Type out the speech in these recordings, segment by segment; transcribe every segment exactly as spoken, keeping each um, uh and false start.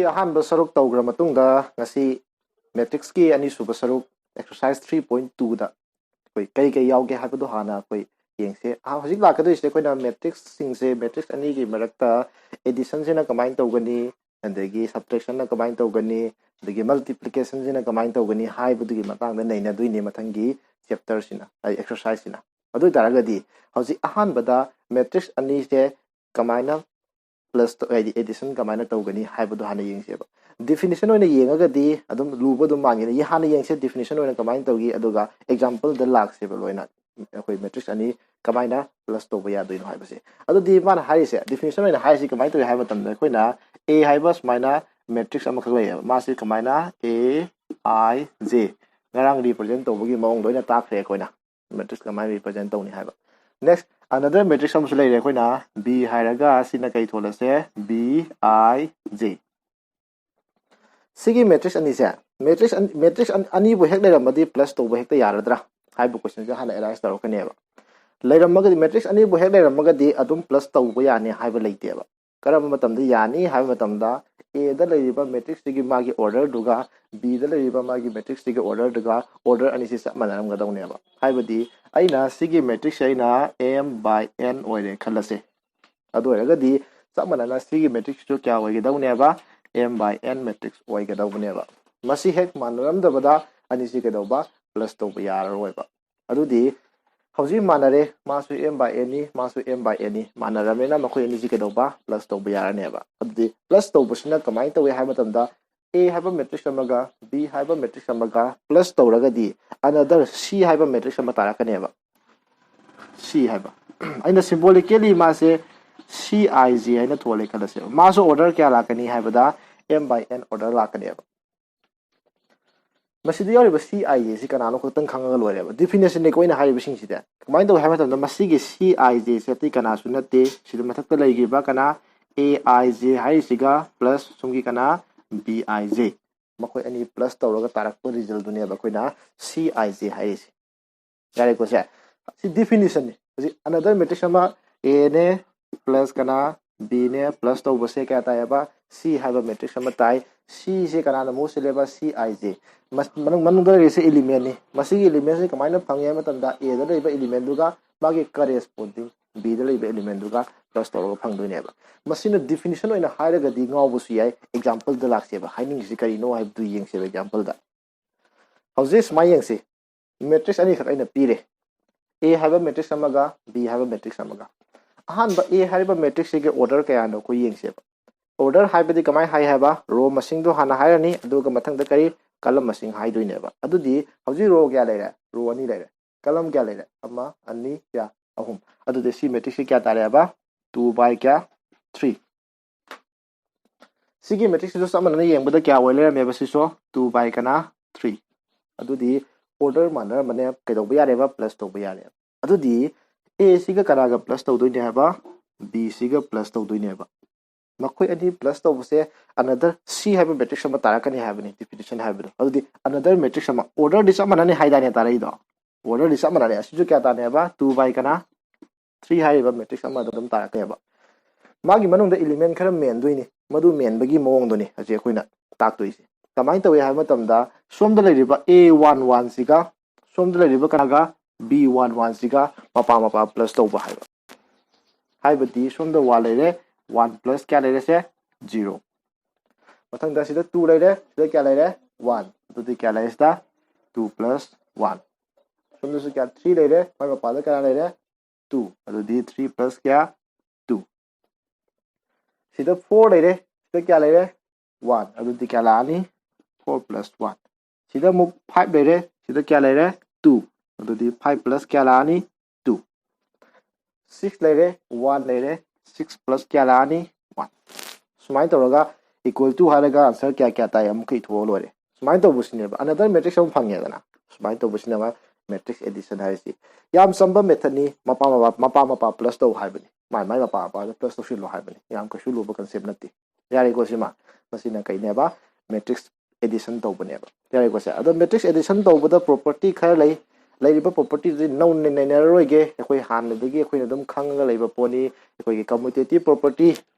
ꯑꯍꯥꯟꯕ ꯁꯔꯨꯛ ꯇꯧꯈ꯭ꯔ ꯃꯇꯨꯡꯗ, ꯉꯁꯤ matrix ꯀꯤ ꯑꯅꯤꯁꯨꯕ ꯁꯔꯨꯛ, exercise three point two ꯗ ꯑꯩꯈꯣꯏ ꯀꯔꯤ ꯀꯔꯤ ꯌꯥꯎꯒꯦ ꯍꯥꯏꯕꯗꯣ ꯍꯥꯟꯅ ꯑꯩꯈꯣꯏ ꯌꯦꯡꯁꯦ꯫ ꯑꯍ-, ꯍꯧꯖꯤꯛ ꯂꯥꯛꯀꯗꯣꯏꯁꯦ ꯑꯩꯈꯣꯏꯅ matrix ꯁꯤꯡꯁꯦ, matrix ꯑꯅꯤꯒꯤ ꯃꯔꯛꯇ addition ꯁꯤꯅ ꯀꯃꯥꯏꯅ ꯇꯧꯒꯅꯤ, ꯑꯗꯒꯤ subtraction ꯅ ꯀꯃꯥꯏꯅ ꯇꯧꯒꯅꯤ, ꯑꯗꯒꯤ multiplication ꯁꯤꯅ ꯀꯃꯥꯏꯅ ꯇꯧꯒꯅꯤ ꯍꯥꯏꯕꯗꯨꯒꯤ ꯃꯇꯥꯡꯗ ꯅꯩꯅꯗꯣꯏꯅꯤ ꯃꯊꯪꯒꯤ chapter ꯁꯤꯅ, ꯑꯩ exercise ꯁꯤꯅ꯫ ꯑꯗꯨ ꯑꯣꯏꯇꯥꯔꯒꯗꯤ ꯍꯧꯖꯤꯛ ꯑꯍꯥꯟꯕꯗ matrix ꯑꯅꯤꯁꯦ ꯀꯃꯥꯏꯅ plus ꯇꯧ-, ꯍꯥꯏꯗꯤ addition ꯀꯃꯥꯏꯅ ꯇꯧꯒꯅꯤ ꯍꯥꯏꯕꯗꯣ ꯍꯥꯟꯅ ꯌꯦꯡꯁꯦꯕ꯫ Definition ꯑꯣꯏꯅ ꯌꯦꯡꯉꯒꯗꯤ ꯑꯗꯨꯝ ꯂꯨꯕ ꯑꯗꯨꯝ ꯃꯥꯟꯒꯅꯤ꯫ ꯍꯥꯟꯅ ꯌꯦꯡꯁꯦ definition ꯑꯣꯏꯅ ꯀꯃꯥꯏꯅ ꯇꯧꯒꯤ, ꯑꯗꯨꯒ example ꯗ ꯂꯥꯛꯁꯦꯕ ꯂꯣꯏꯅ꯫ ꯑꯩꯈꯣꯏ matrix ꯑꯅꯤ ꯀꯃꯥꯏꯅ plus ꯇꯧꯕ ꯌꯥꯗꯣꯏꯅꯣ ꯍꯥꯏꯕꯁꯦ꯫ ꯑꯗꯨꯗꯤ ꯃꯥꯅ ꯍꯥꯏꯔꯤꯁꯦ, definition ꯑꯣꯏꯅ ꯍꯥꯏꯔꯤꯁꯤ ꯀꯃꯥꯏꯅ ꯇꯧꯏ ꯍꯥꯏꯕ ꯃꯇꯝꯗ, ꯑꯩꯈꯣꯏꯅ A ꯍꯥꯏꯕ ꯁꯨꯃꯥꯏꯅ matrix ꯑꯃꯈꯛ ꯂꯩꯌꯦꯕ꯫ ꯃꯥꯁꯤ ꯀꯃꯥꯏꯅ, A I J, ꯉꯔꯥꯡ represent ꯇꯧꯕꯒꯤ ꯃꯑꯣꯡꯗ ꯑꯣꯏꯅ ꯇꯥꯛꯈ꯭ꯔꯦ ꯑꯩꯈꯣꯏꯅ꯫ Matrix ꯀꯃꯥꯏꯅ represent ꯇꯧꯅꯤ ꯍꯥꯏꯕ꯫ Next, another matrix ꯑꯃꯁꯨ ꯂꯩꯔꯦ ꯑꯩꯈꯣꯏꯅ, B ꯍꯥꯏꯔꯒ ꯁꯤꯅ ꯀꯩ ꯊꯣꯜꯂꯁꯦ? B I J꯫ ꯁꯤꯒꯤ matrix ꯑꯅꯤꯁꯦ, matrix ꯑꯅꯤ, matrix ꯑꯅꯤ, ꯑꯅꯤꯕꯨ ꯍꯦꯛ ꯂꯩꯔꯝꯃꯗꯤ plus ꯇꯧꯕ ꯍꯦꯛꯇ ꯌꯥꯔꯗ꯭ꯔꯥ ꯍꯥꯏꯕ question ꯁꯦ ꯍꯥꯟꯅ arise ꯇꯧꯔꯛꯀꯅꯦꯕ꯫ ꯂꯩꯔꯝꯃꯒꯗꯤ, matrix ꯑꯅꯤꯕꯨ ꯍꯦꯛ ꯂꯩꯔꯝꯃꯒꯗꯤ ꯑꯗꯨꯝ plus ꯇꯧꯕ ꯌꯥꯅꯤ ꯍꯥꯏꯕ ꯂꯩꯇꯦꯕ꯫ ꯀꯔꯝꯕ ꯃꯇꯝꯗ ꯌꯥꯅꯤ ꯍꯥꯏꯕ ꯃꯇꯝꯗ, A ꯗ ꯂꯩꯔꯤꯕ matrix ꯁꯤꯒꯤ ꯃꯥꯒꯤ order ꯗꯨꯒ B ꯗ ꯂꯩꯔꯤꯕ ꯃꯥꯒꯤ matrix ꯁꯤꯒꯤ order ꯗꯨꯒ order ꯑꯅꯤꯁꯤ ꯆꯞ ꯃꯥꯟꯅꯔꯝꯒꯗꯧꯅꯦꯕ꯫ ꯍꯥꯏꯕꯗꯤ ꯑꯩꯅ ꯁꯤꯒꯤ matrix ꯁꯦ ꯑꯩꯅ M by N ꯑꯣꯏꯔꯦ ꯈꯜꯂꯁꯦ꯫ ꯑꯗꯨ ꯑꯣꯏꯔꯒꯗꯤ ꯆꯞ ꯃꯥꯟꯅꯅ ꯁꯤꯒꯤ matrix ꯁꯤꯁꯨ ꯀꯌꯥ ꯑꯣꯏꯒꯗꯧꯅꯦꯕ? M by N matrix ꯑꯣꯏꯒꯗꯧꯕꯅꯦꯕ꯫ ꯃꯁꯤ ꯍꯦꯛ ꯃꯥꯟꯅꯔꯝꯗꯕꯗ ꯑꯅꯤꯁꯤ ꯀꯩꯗꯧꯕ? Plus ꯇꯧꯕ ꯌꯥꯔꯔꯣꯏꯕ꯫ ꯑꯗꯨꯗꯤ ꯍꯧꯖꯤꯛ ꯃꯥꯟꯅꯔꯦ, ꯃꯥꯁꯨ M by N ꯅꯤ, ꯃꯥꯁꯨ M by N ꯅꯤ, ꯃꯥꯟꯅꯔꯕꯅꯤꯅ ꯃꯈꯣꯏ ꯑꯅꯤꯁꯤ ꯀꯩꯗꯧꯕ? Plus ꯇꯧꯕ ꯌꯥꯔꯅꯦꯕ꯫ ꯑꯗꯨꯗꯤ plus ꯇꯧꯕꯁꯤꯅ ꯀꯃꯥꯏꯅ ꯇꯧꯏ ꯍꯥꯏꯕ ꯃꯇꯝꯗ, A ꯍꯥꯏꯕ matrix ꯑꯃꯒ B ꯍꯥꯏꯕ matrix ꯑꯃꯒ plus ꯇꯧꯔꯒꯗꯤ another C ꯍꯥꯏꯕ matrix ꯑꯃ ꯇꯥꯔꯛꯀꯅꯦꯕ꯫ C ꯍꯥꯏꯕ꯫ ꯑꯩꯅ symbolically ꯃꯥꯁꯦ C I J ꯍꯥꯏꯅ ꯊꯣꯜꯂꯦ ꯈꯜꯂꯁꯦꯕ꯫ ꯃꯥꯁꯨ order ꯀꯌꯥ ꯂꯥꯛꯀꯅꯤ ꯍꯥꯏꯕꯗ, M by N order ꯂꯥꯛꯀꯅꯦꯕ꯫ ꯃꯁꯤꯗ ꯌꯥꯎꯔꯤꯕ C I J ꯁꯤ ꯀꯅꯥꯅꯣ ꯈꯛꯇꯪ ꯈꯪꯉꯒ ꯂꯣꯏꯔꯦꯕ꯫ Definition ꯅꯤꯀꯣ ꯑꯩꯅ ꯍꯥꯏꯔꯤꯕꯁꯤꯡꯁꯤꯗꯤ꯫ ꯀꯃꯥꯏꯅ ꯇꯧꯏ ꯍꯥꯏꯕ ꯃꯇꯝꯗ, ꯃꯁꯤꯒꯤ C I J ꯁꯦ ꯑꯇꯩ ꯀꯅꯥꯁꯨ ꯅꯠꯇꯦ, ꯁꯤꯗ ꯃꯊꯛꯇ ꯂꯩꯈꯤꯕ ꯀꯅꯥ? A I J ꯍꯥꯏꯔꯤꯁꯤꯒ plus ꯁꯣꯝꯒꯤ ꯀꯅꯥ? B I J꯫ ꯃꯈꯣꯏ ꯑꯅꯤ plus ꯇꯧꯔꯒ ꯇꯥꯔꯛꯄ result ꯗꯨꯅꯦꯕ ꯑꯩꯈꯣꯏꯅ C I J ꯍꯥꯏꯔꯤꯁꯦ꯫ ꯌꯥꯔꯦꯀꯣ ꯁꯦ? ꯁꯤ definition ꯅꯤ꯫ ꯍꯧꯖꯤꯛ another matrix ꯑꯃ, A ꯅꯦ plus ꯀꯅꯥ? B ꯅꯦ plus ꯇꯧꯕꯁꯦ ꯀꯌꯥ ꯇꯥꯏꯌꯦꯕ? C ꯍꯥꯏꯕ matrix ꯑꯃ ꯇꯥꯏ꯫ C ꯁꯦ ꯀꯅꯥꯅ ꯃꯍꯨꯠ ꯁꯤꯜꯂꯦꯕ? C I J꯫ ꯃꯅꯨꯡ ꯃꯅꯨꯡꯗ ꯂꯩꯔꯤꯁꯦ element ꯅꯤ꯫ ꯃꯁꯤꯒꯤ element ꯁꯤ ꯀꯃꯥꯏꯅ ꯐꯪꯉꯦ ꯍꯥꯏꯕ ꯃꯇꯝꯗ, A ꯗ ꯂꯩꯕ element ꯗꯨꯒ ꯃꯥꯒꯤ corresponding B ꯗ ꯂꯩꯕ element ꯗꯨꯒ plus ꯇꯧꯔꯒ ꯐꯪꯗꯣꯏꯅꯦꯕ꯫ ꯃꯁꯤꯅ definition ꯑꯣꯏꯅ ꯍꯥꯏꯔꯒꯗꯤ ꯉꯥꯎꯕꯁꯨ ꯌꯥꯏ꯫ Example ꯗ ꯂꯥꯛꯁꯦꯕ, ꯍꯥꯏꯅꯤꯡꯉꯤꯁꯤ ꯀꯔꯤꯅꯣ ꯍꯥꯏꯕꯗꯨ ꯌꯦꯡꯁꯦꯕ example ꯗ꯫ ꯍꯧꯖꯤꯛ ꯁꯨꯃꯥꯏꯅ ꯌꯦꯡꯁꯤ, matrix ꯑꯅꯤꯈꯛ ꯑꯩꯅ ꯄꯤꯔꯦ, A ꯍꯥꯏꯕ matrix ꯑꯃꯒ B ꯍꯥꯏꯕ matrix ꯑꯃꯒ꯫ ꯑꯍꯥꯟꯕ A ꯍꯥꯏꯔꯤꯕ matrix ꯁꯤꯒꯤ order ꯀꯌꯥꯅꯣ ꯑꯩꯈꯣꯏ ꯌꯦꯡꯁꯦꯕ꯫ Order ꯍꯥꯏꯕꯗꯤ ꯀꯃꯥꯏꯅ ꯍꯥꯏ ꯍꯥꯏꯕ? Row ꯃꯁꯤꯡꯗꯣ ꯍꯥꯟꯅ ꯍꯥꯏꯔꯅꯤ, ꯑꯗꯨꯒ ꯃꯊꯪꯗ ꯀꯔꯤ? Column ꯃꯁꯤꯡ ꯍꯥꯏꯗꯣꯏꯅꯦꯕ꯫ ꯑꯗꯨꯗꯤ ꯍꯧꯖꯤꯛ row ꯀꯌꯥ ꯂꯩꯔꯦ? Row ꯑꯅꯤ ꯂꯩꯔꯦ꯫ Column ꯀꯌꯥ ꯂꯩꯔꯦ? ꯑꯃ, ꯑꯅꯤ, ꯀꯌꯥ? ꯑꯍꯨꯝ꯫ ꯑꯗꯨꯗꯤ ꯁꯤ matrix ꯁꯤ ꯀꯌꯥ ꯇꯥꯔꯦ ꯍꯥꯏꯕ? Two by ꯀꯌꯥ? Three꯫ ꯁꯤꯒꯤ matrix ꯁꯤꯁꯨ ꯆꯞ ꯃꯥꯟꯅꯅ ꯌꯦꯡꯕꯗ ꯀꯌꯥ ꯑꯣꯏ ꯂꯩꯔꯝꯃꯦꯕ? ꯁꯤꯁꯨ two by ꯀꯅꯥ? Three꯫ ꯑꯗꯨꯗꯤ order ꯃꯥꯟꯅꯔꯝꯕꯅꯦ, ꯀꯩꯗꯧꯕ ꯌꯥꯔꯦꯕ? Plus ꯇꯧꯕ ꯌꯥꯔꯦꯕ꯫ ꯑꯗꯨꯗꯤ A ꯁꯤꯒ ꯀꯅꯥꯒ plus ꯇꯧꯗꯣꯏꯅꯦ ꯍꯥꯏꯕ? B ꯁꯤꯒ plus ꯇꯧꯗꯣꯏꯅꯦꯕ꯫ ꯃꯈꯣꯏ ꯑꯅꯤ plus ꯇꯧꯕꯁꯦ another C ꯍꯥꯏꯕ matrix ꯑꯃ ꯇꯥꯔꯛꯀꯅꯤ ꯍꯥꯏꯕꯅꯤ, definition ꯍꯥꯏꯕꯗꯣ꯫ ꯑꯗꯨꯗꯤ another matrix ꯑꯃ, order ꯗꯤ ꯆꯞ ꯃꯥꯟꯅꯅꯤ ꯍꯥꯏꯗꯥꯏꯅꯦ ꯇꯥꯔꯛꯏꯗꯣ? Order ꯗꯤ ꯆꯞ ꯃꯥꯟꯅꯔꯦ꯫ ꯑꯁꯤꯁꯨ ꯀꯌꯥ ꯇꯥꯅꯤ ꯍꯥꯏꯕ? Two by ꯀꯅꯥ? Three ꯍꯥꯏꯔꯤꯕ matrix ꯑꯃ ꯑꯗꯨꯝ ꯇꯥꯔꯛꯀꯅꯦꯕ꯫ ꯃꯥꯒꯤ ꯃꯅꯨꯡꯗ element ꯈꯔ ꯃꯦꯟꯗꯣꯏꯅꯤ, ꯃꯗꯨ ꯃꯦꯟꯕꯒꯤ ꯃꯑꯣꯡꯗꯨꯅꯤ ꯍꯧꯖꯤꯛ ꯑꯩꯈꯣꯏꯅ ꯇꯥꯛꯇꯣꯏꯁꯦ꯫ ꯀꯃꯥꯏꯅ ꯇꯧꯏ ꯍꯥꯏꯕ ꯃꯇꯝꯗ, ꯁꯣꯝꯗ ꯂꯩꯔꯤꯕ A one one ꯁꯤꯒ ꯁꯣꯝꯗ ꯂꯩꯔꯤꯕ ꯀꯅꯥꯒ? B one one ꯁꯤꯒ ꯃꯄꯥ ꯃꯄꯥ plus ꯇꯧꯕ ꯍꯥꯏꯕ꯫ ꯍꯥꯏꯕꯗꯤ ꯁꯣꯝꯗ one ꯂꯩꯔꯦ, one plus ꯀꯌꯥ ꯂꯩꯔꯦ ꯁꯦ? Zero꯫ ꯃꯊꯪꯗ ꯁꯤꯗ two ꯂꯩꯔꯦ, ꯁꯤꯗ ꯀꯌꯥ ꯂꯩꯔꯦ? One꯫ ꯑꯗꯨꯗꯤ ꯀꯌꯥ ꯂꯩꯔꯦ ꯁꯤꯗ? Two plus one꯫ ꯁꯣꯝꯗꯁꯨ ꯀꯌꯥ? Three ꯂꯩꯔꯦ, ꯃꯥꯏ ꯃꯄꯥꯗ ꯀꯌꯥ ꯂꯩꯔꯦ? Two꯫ ꯑꯗꯨꯗꯤ three plus ꯀꯌꯥ? Two꯫ ꯁꯤꯗ four ꯂꯩꯔꯦ, ꯁꯤꯗ ꯀꯌꯥ ꯂꯩꯔꯦ? One꯫ ꯑꯗꯨꯗꯤ ꯀꯌꯥ ꯂꯥꯛꯑꯅꯤ? Four plus one꯫ ꯁꯤꯗ ꯑꯃꯨꯛ five ꯂꯩꯔꯦ, ꯁꯤꯗ ꯀꯌꯥ ꯂꯩꯔꯦ? Two꯫ ꯑꯗꯨꯗꯤ five plus ꯀꯌꯥ ꯂꯥꯛꯑꯅꯤ? Two꯫ Six ꯂꯩꯔꯦ, one ꯂꯩꯔꯦ, six plus ꯀꯌꯥ ꯂꯥꯛꯑꯅꯤ? One꯫ ꯁꯨꯃꯥꯏꯅ ꯇꯧꯔꯒ equal to ꯍꯥꯏꯔꯒ answer ꯀꯌꯥ ꯀꯌꯥ ꯇꯥꯏ ꯑꯃꯨꯛꯀ ꯏꯊꯣꯛꯑ ꯂꯣꯏꯔꯦ꯫ ꯁꯨꯃꯥꯏꯅ ꯇꯧꯕꯁꯤꯅꯦꯕ, another matrix ꯑꯃ ꯐꯪꯉꯦꯗꯅ꯫ ꯁꯨꯃꯥꯏꯅ ꯇꯧꯕꯁꯤꯅ matrix addition ꯍꯥꯏꯔꯤꯁꯤ꯫ ꯌꯥꯝ ꯆꯝꯕ methodꯅꯤ, ꯃꯄꯥ ꯃꯄꯥ, ꯃꯄꯥ ꯃꯄꯥ plus ꯇꯧ ꯍꯥꯏꯕꯅꯤ, ꯃꯥꯏ ꯃꯥꯏ ꯃꯄꯥ ꯃꯄꯥꯗ plus ꯇꯧꯁꯤꯜꯂꯣ ꯍꯥꯏꯕꯅꯤ꯫ ꯌꯥꯝ ꯀꯩꯁꯨ ꯂꯨꯕ concept ꯅꯠꯇꯦ꯫ ꯌꯥꯔꯦꯀꯣ ꯁꯤꯃ? ꯃꯁꯤꯅ ꯀꯩꯅꯦꯕ? Matrix addition ꯇꯧꯕꯅꯦꯕ꯫ ꯌꯥꯔꯦꯀꯣ ꯁꯦ? ꯑꯗꯣ matrix addition ꯇꯧꯕꯗ property ꯈꯔ ꯂꯩ꯫ ꯂꯩꯔꯤꯕ propertyꯗꯨꯗꯤ ꯅꯧꯅ ꯅꯩꯅꯔꯔꯣꯏꯒꯦ, ꯑꯩꯈꯣꯏ ꯍꯥꯟꯅꯗꯒꯤ ꯑꯩꯈꯣꯏꯅ ꯑꯗꯨꯝ ꯈꯪꯉꯒ ꯂꯩꯕ ꯄꯣꯠꯅꯤ꯫ ꯑꯩꯈꯣꯏꯒꯤ commutative property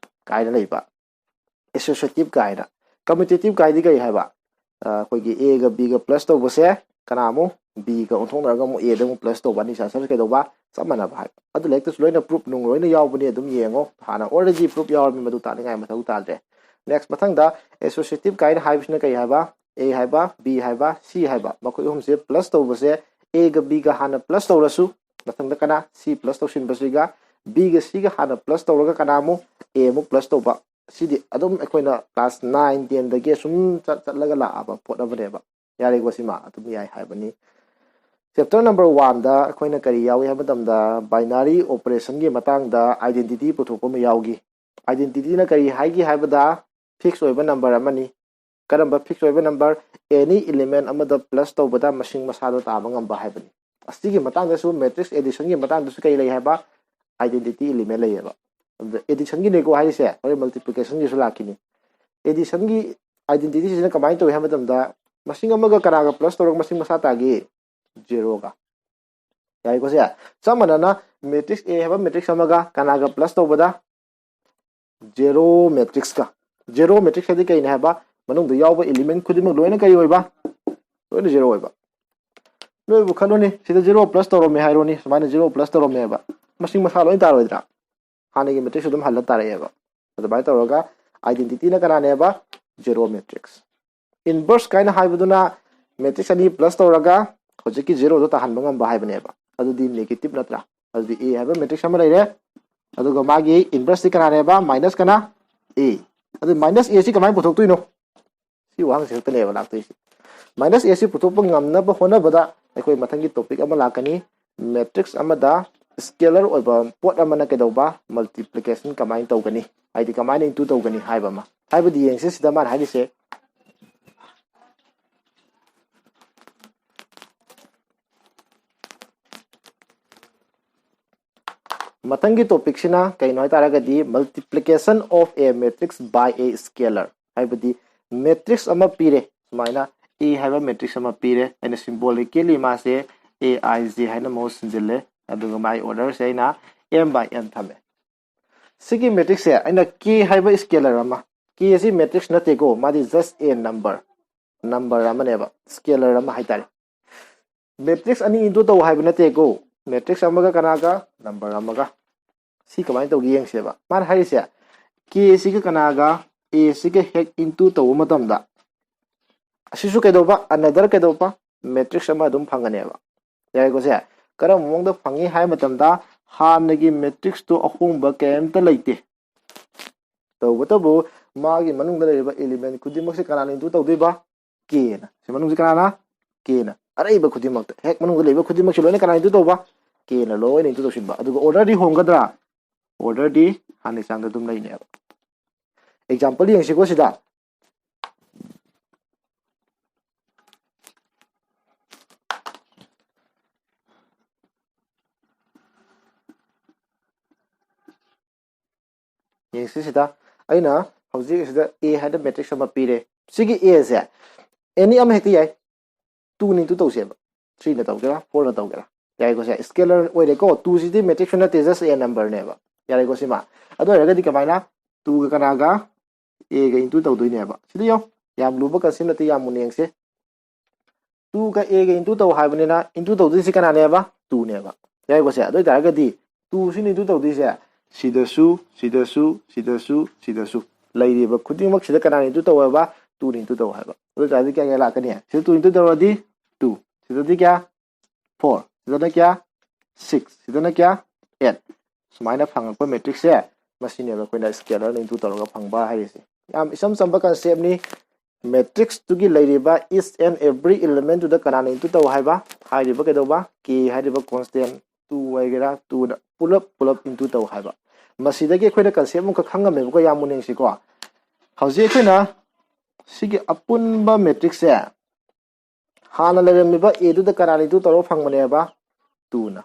ꯀꯥꯏꯅ ꯂꯩꯕ, ꯑꯦꯁꯣꯁꯤꯌꯦꯇꯤꯞ ꯀꯥꯏꯅ꯫ ꯀꯝꯃ꯭ꯌꯨꯇꯦꯇꯤꯞ ꯀꯥꯏꯗꯤ ꯀꯔꯤ ꯍꯥꯏꯕ? ꯑ, ꯑꯩꯈꯣꯏꯒꯤ ꯑꯦꯒ ꯕꯤꯒ ꯄ꯭ꯂꯁ ꯇꯧꯕꯁꯦ ꯀꯅꯥ ꯑꯃꯨꯛ ꯕꯤꯒ ꯑꯣꯟꯊꯣꯛꯅꯔꯒ ꯑꯃꯨꯛ ꯑꯦꯗ ꯑꯃꯨꯛ ꯄ꯭ꯂꯁ ꯇꯧꯕ, ꯑꯅꯤ ꯆꯥꯟꯁ ꯀꯩꯗꯧꯕ? ꯆꯞ ꯃꯥꯟꯅꯕ ꯍꯥꯏꯕ꯫ ꯑꯗꯨ ꯂꯥꯏꯔꯤꯛꯇꯁꯨ ꯂꯣꯏꯅ ꯄ꯭ꯔꯨꯞ ꯅꯨꯡ ꯂꯣꯏꯅ ꯌꯥꯎꯕꯅꯤ, ꯑꯗꯨꯝ ꯌꯦꯡꯉꯣ꯫ ꯍꯥꯟꯅ ꯑꯣꯜꯔꯦꯗꯤ ꯄ꯭ꯔꯨꯞ ꯌꯥꯎꯔꯕꯅꯤ, ꯃꯗꯨ ꯇꯥꯛꯅꯤꯡꯉꯥꯏ ꯃꯊꯧ ꯇꯥꯗ꯭ꯔꯦ꯫ ꯅꯦꯛꯁ, ꯃꯊꯪꯗ ꯑꯦꯁꯣꯁꯤꯌꯦꯇꯤꯞ ꯀꯥꯏꯅ ꯍꯥꯏꯕꯁꯤꯅ ꯀꯔꯤ ꯍꯥꯏꯕ? ꯑꯦ ꯍꯥꯏꯕ, ꯕꯤ ꯍꯥꯏꯕ, ꯁꯤ ꯍꯥꯏꯕ, ꯃꯈꯣꯏ ꯑꯍꯨꯝꯁꯦ ꯄ꯭ꯂꯁ ꯇꯧꯕꯁꯦ ꯑꯦꯒ ꯕꯤꯒ ꯍꯥꯟꯅ ꯄ꯭ꯂꯁ ꯇꯧꯔꯁꯨ, ꯃꯊꯪꯗ ꯀꯅꯥ? ꯁꯤ ꯄ꯭ꯂꯁ ꯇꯧꯁꯤꯟꯕꯁꯤꯒ ꯕꯤꯒ ꯁꯤꯒ ꯍꯥꯟꯅ ꯄ꯭ꯂꯁ ꯇꯧꯔꯒ ꯀꯅꯥ ꯑꯃꯨꯛ? ꯑꯦ ꯑꯃꯨꯛ ꯄ꯭ꯂꯁ ꯇꯧꯕ꯫ ꯁꯤꯗꯤ ꯑꯗꯨꯝ ꯑꯩꯈꯣꯏꯅ ꯀ꯭ꯂꯥꯁ ꯅꯥꯏꯟ ꯇꯦꯟꯗꯒꯤ ꯑꯁꯨꯝ ꯆꯠ ꯆꯠꯂꯒ ꯂꯥꯛꯑꯕ ꯄꯣꯠ ꯑꯃꯅꯦꯕ꯫ ꯌꯥꯔꯦꯀꯣ, ꯁꯤꯃ ꯑꯗꯨꯝ ꯌꯥꯏ ꯍꯥꯏꯕꯅꯤ꯫ ꯆꯦꯞꯇꯔ ꯅꯝꯕꯔ ꯋꯥꯟꯗ ꯑꯩꯈꯣꯏꯅ ꯀꯔꯤ ꯌꯥꯎꯏ ꯍꯥꯏꯕ ꯃꯇꯝꯗ, ꯕꯥꯏꯅꯥꯔꯤ ꯑꯣꯄꯔꯦꯁꯟꯒꯤ ꯃꯇꯥꯡꯗ ꯑꯥꯏꯗꯦꯟꯇꯤꯇꯤ ꯄꯨꯊꯣꯛꯄ ꯑꯃ ꯌꯥꯎꯈꯤ꯫ ꯑꯥꯏꯗꯦꯟꯇꯤꯇꯤꯅ ꯀꯔꯤ ꯍꯥꯏꯒꯦ ꯍꯥꯏꯕꯗ, ꯐꯤꯛꯁ ꯑꯣꯏꯕ ꯅꯝꯕꯔ ꯑꯃꯅꯤ꯫ ꯀꯔꯝꯕ ꯐꯤꯛꯁ ꯑꯣꯏꯕ ꯅꯝꯕꯔ? ꯑꯦꯅꯤ ꯏꯂꯤꯃꯦꯟ ꯑꯃꯗ ꯄ꯭ꯂꯁ ꯇꯧꯕꯗ ꯃꯁꯤꯡ ꯃꯁꯥꯗꯣ ꯇꯥꯕ ꯉꯝꯕ ꯍꯥꯏꯕꯅꯤ꯫ ꯑꯁꯤꯒꯤ ꯃꯇꯥꯡꯗꯁꯨ, ꯃꯦꯇ꯭ꯔꯤꯛꯁ ꯑꯦꯗꯤꯁꯟꯒꯤ ꯃꯇꯥꯡꯗꯁꯨ ꯀꯔꯤ ꯂꯩ ꯍꯥꯏꯕ? ꯑꯥꯏꯗꯦꯟꯇꯤꯇꯤ ꯏꯂꯤꯃꯦꯟ ꯂꯩꯌꯦꯕ꯫ ꯑꯗꯨꯗ ꯑꯦꯗꯤꯁꯟꯒꯤꯅꯦꯀꯣ ꯍꯥꯏꯔꯤꯁꯦ, ꯍꯣꯔꯦꯟ ꯃꯜꯇꯤꯄ꯭ꯂꯤꯀꯦꯁꯟꯒꯤꯁꯨ ꯂꯥꯛꯈꯤꯅꯤ꯫ ꯑꯦꯗꯤꯁꯟꯒꯤ ꯑꯥꯏꯗꯦꯟꯇꯤꯇꯤꯁꯤꯅ ꯀꯃꯥꯏꯅ ꯇꯧꯏ ꯍꯥꯏꯕ ꯃꯇꯝꯗ, ꯃꯁꯤꯡ ꯑꯃꯒ ꯀꯅꯥꯒ ꯄ꯭ꯂꯁ ꯇꯧꯔꯒ ꯃꯁꯤꯡ ꯃꯁꯥ ꯇꯥꯒꯦ? ꯖꯦꯔꯣꯒ꯫ ꯌꯥꯏꯀꯣ ꯁꯦ? ꯆꯞ ꯃꯥꯟꯅꯅ ꯃꯦꯇ꯭ꯔꯤꯛꯁ ꯑꯦ ꯍꯥꯏꯕ ꯃꯦꯇ꯭ꯔꯤꯛꯁ ꯑꯃꯒ ꯀꯅꯥꯒ ꯄ꯭ꯂꯁ ꯇꯧꯕꯗ? ꯖꯦꯔꯣ ꯃꯦꯇ꯭ꯔꯤꯛꯁꯀ꯫ ꯖꯦꯔꯣ ꯃꯦꯇ꯭ꯔꯤꯛꯁ ꯍꯥꯏꯗꯤ ꯀꯩꯅꯣ ꯍꯥꯏꯕ? ꯃꯅꯨꯡꯗ ꯌꯥꯎꯕ ꯏꯂꯤꯃꯦꯟ ꯈꯨꯗꯤꯡꯃꯛ ꯂꯣꯏꯅ ꯀꯔꯤ ꯑꯣꯏꯕ? ꯂꯣꯏꯅ ꯖꯦꯔꯣ ꯑꯣꯏꯕ꯫ ꯅꯣꯏꯕꯨ ꯈꯜꯂꯨꯅꯦ, ꯁꯤꯗ ꯖꯦꯔꯣ ꯄ꯭ꯂꯁ ꯇꯧꯔꯝꯃꯦ ꯍꯥꯏꯔꯣꯅꯦ, ꯁꯨꯃꯥꯏꯅ ꯖꯦꯔꯣ ꯄ꯭ꯂꯁ ꯇꯧꯔꯝꯃꯦꯕ, ꯃꯁꯤꯡ ꯃꯁꯥ ꯂꯣꯏ ꯇꯥꯔꯣꯏꯗ꯭ꯔꯥ? ꯍꯥꯟꯅꯒꯤ ꯃꯦꯇ꯭ꯔꯤꯛꯁ ꯑꯗꯨꯝ ꯍꯜꯂ ꯇꯥꯔꯛꯑꯦꯕ꯫ ꯑꯗꯨꯃꯥꯏꯅ ꯇꯧꯔꯒ ꯑꯥꯏꯗꯦꯟꯇꯤꯇꯤꯅ ꯀꯅꯥꯅꯦꯕ? Zero matrix. ꯏꯟꯚꯔꯁ ꯀꯥꯏꯅ ꯍꯥꯏꯕꯗꯨꯅ ꯃꯦꯇ꯭ꯔꯤꯛꯁ ꯑꯅꯤ ꯄ꯭ꯂꯁ ꯇꯧꯔꯒ ꯍꯧꯖꯤꯛꯀꯤ ꯖꯦꯔꯣꯗꯣ ꯇꯥꯍꯟꯕ ꯉꯝꯕ ꯍꯥꯏꯕꯅꯦꯕ꯫ ꯑꯗꯨꯗꯤ ꯅꯦꯒꯦꯇꯤꯞ ꯅꯠꯇ꯭ꯔꯥ? ꯑꯗꯨꯗꯤ ꯑꯦ ꯍꯥꯏꯕ ꯃꯦꯇ꯭ꯔꯤꯛꯁ ꯑꯃ ꯂꯩꯔꯦ, ꯑꯗꯨꯒ ꯃꯥꯒꯤ ꯏꯟꯚꯔꯁꯇꯤ ꯀꯅꯥꯅꯦꯕ? ꯃꯥꯏꯅꯁ ꯀꯅꯥ? ꯑꯦ꯫ ꯑꯗꯨ ꯃꯥꯏꯅꯁ ꯑꯦꯁꯤ ꯀꯃꯥꯏꯅ ꯄꯨꯊꯣꯛꯇꯣꯏꯅꯣ? ꯁꯤ ꯋꯥꯍꯪꯁꯤ ꯈꯛꯇꯅꯦꯕ ꯂꯥꯛꯇꯣꯏꯁꯦ꯫ ꯃꯥꯏꯅꯁ ꯑꯦꯁꯤ ꯄꯨꯊꯣꯛꯄ ꯉꯝꯅꯕ ꯍꯣꯠꯅꯕꯗ ꯑꯩꯈꯣꯏ ꯃꯊꯪꯒꯤ ꯇꯣꯄꯤꯛ ꯑꯃ ꯂꯥꯛꯀꯅꯤ꯫ ꯃꯦꯇ꯭ꯔꯤꯛꯁ ꯑꯃꯗ ꯁ꯭ꯀꯦꯂꯔ ꯑꯣꯏꯕ ꯄꯣꯠ ꯑꯃꯅ ꯀꯩꯗꯧꯕ? ꯃꯜꯇꯤꯄ꯭ꯂꯤꯀꯦꯁꯟ ꯀꯃꯥꯏꯅ ꯇꯧꯒꯅꯤ, ꯍꯥꯏꯗꯤ ꯀꯃꯥꯏꯅ ꯏꯟꯇꯨ ꯇꯧꯒꯅꯤ ꯍꯥꯏꯕ ꯑꯃ꯫ ꯍꯥꯏꯕꯗꯤ ꯌꯦꯡꯁꯤ ꯁꯤꯗ ꯃꯥꯅ ꯍꯥꯏꯔꯤꯁꯦ꯫ ꯃꯊꯪꯒꯤ ꯇꯣꯄꯤꯛꯁꯤꯅ ꯀꯩꯅꯣ ꯍꯥꯏꯇꯥꯔꯒꯗꯤ, multiplication of a matrix by a scalar, ꯍꯥꯏꯕꯗꯤ ꯃꯦꯇ꯭ꯔꯤꯛꯁ ꯑꯃ ꯄꯤꯔꯦ, ꯁꯨꯃꯥꯏꯅ ꯑꯦ ꯍꯥꯏꯕ ꯃꯦꯇ꯭ꯔꯤꯛꯁ ꯑꯃ ꯄꯤꯔꯦ, ꯑꯩꯅ ꯁꯤꯝꯕꯣꯂꯤꯀꯦꯂꯤ ꯃꯥꯁꯦ ꯑꯦ ꯑꯥꯏ ꯖꯦ ꯍꯥꯏꯅ ꯃꯍꯨꯠ ꯁꯤꯟꯖꯤꯜꯂꯦ, ꯑꯗꯨꯒ ꯃꯥꯒꯤ ꯑꯣꯔꯗꯔꯁꯦ ꯑꯩꯅ ꯑꯦꯝ ꯕꯥꯏ ꯑꯦꯟ ꯊꯝꯃꯦ꯫ ꯁꯤꯒꯤ ꯃꯦꯇ꯭ꯔꯤꯛꯁꯁꯦ ꯑꯩꯅ ꯀꯦ ꯍꯥꯏꯕ ꯁ꯭ꯀꯦꯂꯔ ꯑꯃ, K ꯑꯁꯤ matrix ꯅꯠꯇꯦꯀꯣ, ꯃꯥꯗꯤ just a number, number ꯑꯃꯅꯦꯕ, scalar ꯑꯃ ꯍꯥꯏꯇꯥꯔꯦ꯫ Matrix ꯑꯅꯤ into ꯇꯧ ꯍꯥꯏꯕ ꯅꯠꯇꯦꯀꯣ, matrix ꯑꯃꯒ ꯀꯅꯥꯒ? Number ꯑꯃꯒ꯫ ꯁꯤ ꯀꯃꯥꯏꯅ ꯇꯧꯒꯦ ꯌꯦꯡꯁꯦꯕ꯫ ꯃꯥꯅ ꯍꯥꯏꯔꯤꯁꯦ, K ꯑꯁꯤꯒ ꯀꯅꯥꯒ? A ꯑꯁꯤꯒ ꯍꯦꯛ into ꯇꯧꯕ ꯃꯇꯝꯗ, ꯑꯁꯤꯁꯨ ꯀꯩꯗꯧꯕ? Another ꯀꯩꯗꯧꯕ? Matrix ꯑꯃ ꯑꯗꯨꯝ ꯐꯪꯒꯅꯦꯕ꯫ ꯌꯥꯔꯦꯀꯣ ꯁꯦ? ꯀꯔꯝꯕ ꯃꯑꯣꯡꯗ ꯐꯪꯉꯤ ꯍꯥꯏ ꯃꯇꯝꯗ, ꯍꯥꯟꯅꯒꯤ matrix ꯇꯣ ꯑꯍꯣꯡꯕ ꯀꯩꯝꯇ ꯂꯩꯇꯦ꯫ ꯇꯧꯕꯇꯕꯨ ꯃꯥꯒꯤ ꯃꯅꯨꯡꯗ ꯂꯩꯔꯤꯕ element ꯈꯨꯗꯤꯡꯃꯛꯁꯦ ꯀꯅꯥꯅ into ꯇꯧꯗꯣꯏꯕ? K ꯅ꯫ ꯁꯤ ꯃꯅꯨꯡꯁꯦ ꯀꯅꯥꯅ? K ꯅ꯫ ꯑꯔꯩꯕ ꯈꯨꯗꯤꯡꯃꯛꯇ, ꯍꯦꯛ ꯃꯅꯨꯡꯗ ꯂꯩꯕ ꯈꯨꯗꯤꯡꯃꯛꯁꯦ ꯂꯣꯏꯅ ꯀꯅꯥꯅ into ꯇꯧꯕ? K ꯅ ꯂꯣꯏꯅ into ꯇꯧꯁꯤꯟꯕ꯫ ꯑꯗꯨꯒ order ꯗꯤ ꯍꯣꯡꯒꯗ꯭ꯔꯥ? Order ꯗꯤ ꯍꯥꯟꯅꯒꯤ ꯆꯥꯡꯗ ꯑꯗꯨꯝ ꯂꯩꯅꯦꯕ꯫ Example ꯌꯦꯡꯁꯤꯀꯣ ꯁꯤꯗ꯫ ꯌꯦꯡꯁꯤ ꯁꯤꯗ, ꯑꯩꯅ ꯍꯧꯖꯤꯛ ꯁꯤꯗ A ꯍꯥꯏꯅ matrix ꯑꯃ ꯄꯤꯔꯦ꯫ ꯁꯤꯒꯤ A ꯁꯦ any ꯑꯃ ꯍꯦꯛꯇ ꯌꯥꯏ꯫ Two ꯅ into ꯇꯧꯁꯦꯕ꯫ Three ꯅ ꯇꯧꯒꯦꯔꯥ, four ꯅ ꯇꯧꯒꯦꯔꯥ꯫ ꯌꯥꯏꯀꯣ ꯁꯦ? Scalar ꯑꯣꯏꯔꯦꯀꯣ꯫ Two ꯁꯤꯗꯤ matrix ꯅꯠꯇꯦ, just a number ꯅꯦꯕ꯫ ꯌꯥꯔꯦꯀꯣ ꯁꯤꯃ? ꯑꯗꯨ ꯑꯣꯏꯔꯒꯗꯤ ꯀꯃꯥꯏꯅ? Two ꯒ ꯀꯅꯥꯒ? A ꯒ into ꯇꯧꯗꯣꯏꯅꯦꯕ꯫ ꯁꯤꯗ ꯌꯦꯡꯉꯣ꯫ ꯌꯥꯝ ꯂꯨꯕ concept ꯅꯠꯇꯦ, ꯌꯥꯝ ꯃꯨꯟꯅ ꯌꯦꯡꯁꯦ꯫ Two ꯒ A ꯒ into ꯇꯧ ꯍꯥꯏꯕꯅꯤꯅ into ꯇꯧꯗꯣꯏꯁꯤ ꯀꯅꯥꯅꯦꯕ? Two ꯅꯦꯕ꯫ ꯌꯥꯏꯀꯣ ꯁꯦ? ꯑꯗꯨ ꯑꯣꯏꯇꯥꯔꯒꯗꯤ two ꯁꯤꯅ into ꯇꯧꯗꯣꯏꯁꯦ ꯁꯤꯗꯁꯨ, ꯁꯤꯗꯁꯨ, ꯁꯤꯗꯁꯨ, ꯁꯤꯗꯁꯨ꯫ ꯂꯩꯔꯤꯕ ꯈꯨꯗꯤꯡꯃꯛꯁꯤꯗ ꯀꯅꯥꯅ into ꯇꯧ ꯍꯥꯏꯕ? Two ꯅ into ꯇꯧ ꯍꯥꯏꯕ꯫ ꯑꯗꯨ ꯑꯣꯏꯇꯥꯔꯗꯤ ꯀꯌꯥ ꯀꯌꯥ ꯂꯥꯛꯀꯅꯤ? ꯁꯤꯗ two into ꯇꯧꯔꯗꯤ two꯫ ꯁꯤꯗꯗꯤ ꯀꯌꯥ? Four꯫ ꯁꯤꯗꯅ ꯀꯌꯥ? Six꯫ ꯁꯤꯗꯅ ꯀꯌꯥ? Eight꯫ ꯁꯨꯃꯥꯏꯅ ꯐꯪꯉꯛꯄ matrix ꯁꯦ, ꯃꯁꯤꯅꯦꯕ ꯑꯩꯈꯣꯏꯅ scalar ꯅ into ꯇꯧꯔꯒ ꯐꯪꯕ ꯍꯥꯏꯔꯤꯁꯦ꯫ ꯌꯥꯝ ꯏꯆꯝ ꯆꯝꯕ concept ꯅꯤ꯫ Matrix ꯇꯨꯒꯤ ꯂꯩꯔꯤꯕ each and every element ꯇꯨꯗ ꯀꯅꯥꯅ into ꯇꯧ ꯍꯥꯏꯕ? ꯍꯥꯏꯔꯤꯕ ꯀꯩꯗꯧꯕ? K ꯍꯥꯏꯔꯤꯕ constant, two ꯑꯣꯏꯒꯦꯔꯥ, two ꯅ ꯄꯨꯂꯞ ꯄꯨꯂꯞ into ꯇꯧ ꯍꯥꯏꯕ꯫ ꯃꯁꯤꯗꯒꯤ ꯑꯩꯈꯣꯏꯅ concept ꯑꯃꯈꯛ ꯈꯪꯉꯝꯃꯦꯕꯀꯣ, ꯌꯥꯝ ꯃꯨꯟꯅ ꯌꯦꯡꯁꯤꯀꯣ꯫ ꯍꯧꯖꯤꯛ ꯑꯩꯈꯣꯏꯅ ꯁꯤꯒꯤ ꯑꯄꯨꯟꯕ matrix ꯁꯦ ꯍꯥꯟꯅ ꯂꯩꯔꯝꯃꯤꯕ A ꯗꯨꯗ ꯀꯅꯥꯅ into ꯇꯧꯔꯒ ꯐꯪꯕꯅꯦꯕ? Two ꯅ꯫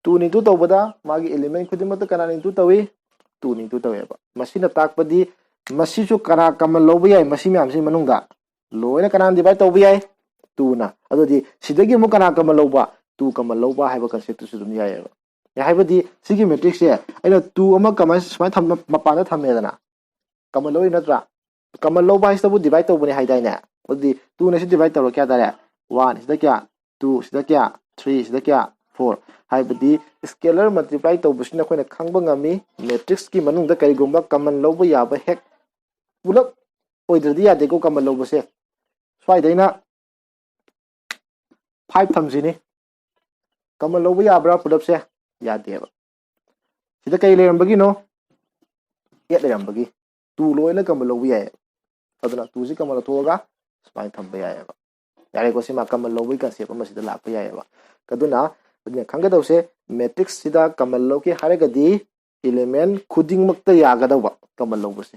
Two ꯅ into ꯇꯧꯕꯗ ꯃꯥꯒꯤ element ꯈꯨꯗꯤꯡꯃꯛꯇ ꯀꯅꯥꯅ into ꯇꯧꯏ? Two ꯅ into ꯇꯧꯋꯦꯕ꯫ ꯃꯁꯤꯅ ꯇꯥꯛꯄꯗꯤ ꯃꯁꯤꯁꯨ ꯀꯅꯥ common ꯂꯧꯕ ꯌꯥꯏ? ꯃꯁꯤ ꯃꯌꯥꯝꯁꯤ ꯃꯅꯨꯡꯗ ꯂꯣꯏꯅ ꯀꯅꯥꯅ divide ꯇꯧꯕ ꯌꯥꯏ? Two ꯅ꯫ ꯑꯗꯨꯗꯤ ꯁꯤꯗꯒꯤ ꯑꯃꯨꯛ ꯀꯅꯥ common ꯂꯧꯕ? Two common ꯂꯧꯕ ꯍꯥꯏꯕ concept ꯇꯨꯁꯨ ꯑꯗꯨꯝ ꯌꯥꯏꯑꯕ꯫ ꯌꯥꯏ ꯍꯥꯏꯕꯗꯤ ꯁꯤꯒꯤ matrix ꯁꯦ ꯑꯩꯅ two ꯑꯃ ꯀꯃꯥꯏ ꯁꯨꯃꯥꯏꯅ ꯊꯝ-, ꯃꯄꯥꯟꯗ ꯊꯝꯃꯦꯗꯅ, ꯀꯃꯟ ꯂꯧꯔꯤ ꯅꯠꯇ꯭ꯔꯥ? ꯀꯃꯟ ꯂꯧꯕ ꯍꯥꯏꯁꯤꯗꯕꯨ ꯗꯤꯚꯥꯏꯠ ꯇꯧꯕꯅꯦ ꯍꯥꯏꯗꯥꯏꯅꯦ? ꯑꯗꯨꯗꯤ ꯇꯨꯅ ꯁꯤ ꯗꯤꯚꯥꯏꯠ ꯇꯧꯔ ꯀꯌꯥ ꯇꯥꯔꯦ? ꯋꯥꯟ ꯁꯤꯗ ꯀꯌꯥ, ꯇꯨ ꯁꯤꯗ ꯀꯌꯥ, ꯊ꯭ꯔꯤ ꯁꯤꯗ ꯀꯌꯥ, ꯐꯣꯔ꯫ ꯍꯥꯏꯕꯗꯤ ꯁ꯭ꯀꯦꯂꯔ ꯃꯜꯇꯤꯄ꯭ꯂꯥꯏ ꯇꯧꯕꯁꯤꯅ ꯑꯩꯈꯣꯏꯅ ꯈꯪꯕ ꯉꯝꯃꯤ, ꯃꯦꯇ꯭ꯔꯤꯛꯁꯀꯤ ꯃꯅꯨꯡꯗ ꯀꯔꯤꯒꯨꯝꯕ ꯀꯃꯟ ꯂꯧꯕ ꯌꯥꯕ ꯍꯦꯛ ꯄꯨꯂꯞ ꯑꯣꯏꯗ꯭ꯔꯗꯤ ꯌꯥꯗꯦꯀꯣ ꯀꯃꯟ ꯂꯧꯕꯁꯦ꯫ ꯁ꯭ꯋꯥꯏꯗ ꯑꯩꯅ ꯐꯥꯏꯚ ꯊꯝꯁꯤꯅꯤ꯫ ꯀꯃꯟ ꯂꯧꯕ ꯌꯥꯕ꯭ꯔꯥ ꯄꯨꯂꯞꯁꯦ? ꯌꯥꯗꯦꯕ꯫ ꯁꯤꯗ ꯀꯩ ꯂꯩꯔꯝꯕꯒꯤꯅꯣ? ꯑꯦꯠ ꯂꯩꯔꯝꯕꯒꯤ꯫ ꯇꯨ ꯂꯣꯏꯅ ꯀꯃꯟ ꯂꯧꯕ ꯌꯥꯏꯌꯦꯕ꯫ ꯑꯗꯨꯅ ꯇꯨꯁꯤ ꯀꯃꯟ ꯂꯧꯊꯣꯛꯑꯒ ꯁꯨꯃꯥꯏꯅ ꯊꯝꯕ ꯌꯥꯏꯌꯦꯕ꯫ ꯌꯥꯔꯦꯀꯣ? ꯁꯤꯃ ꯀꯃꯟ ꯂꯧꯕꯒꯤ ꯀꯟꯁꯦꯞ ꯑꯃ ꯁꯤꯗ ꯂꯥꯛꯄ ꯌꯥꯏꯌꯦꯕ꯫ ꯑꯗꯨꯅ ꯑꯗꯨꯅ ꯈꯪꯒꯗꯧꯁꯦ, ꯃꯦꯇ꯭ꯔꯤꯛꯁꯁꯤꯗ ꯀꯃꯟ ꯂꯧꯒꯦ ꯍꯥꯏꯔꯒꯗꯤ ꯏꯂꯤꯃꯦꯟ ꯈꯨꯗꯤꯡꯃꯛꯇ ꯌꯥꯒꯗꯧꯕ ꯀꯃꯟ ꯂꯧꯕꯁꯦ꯫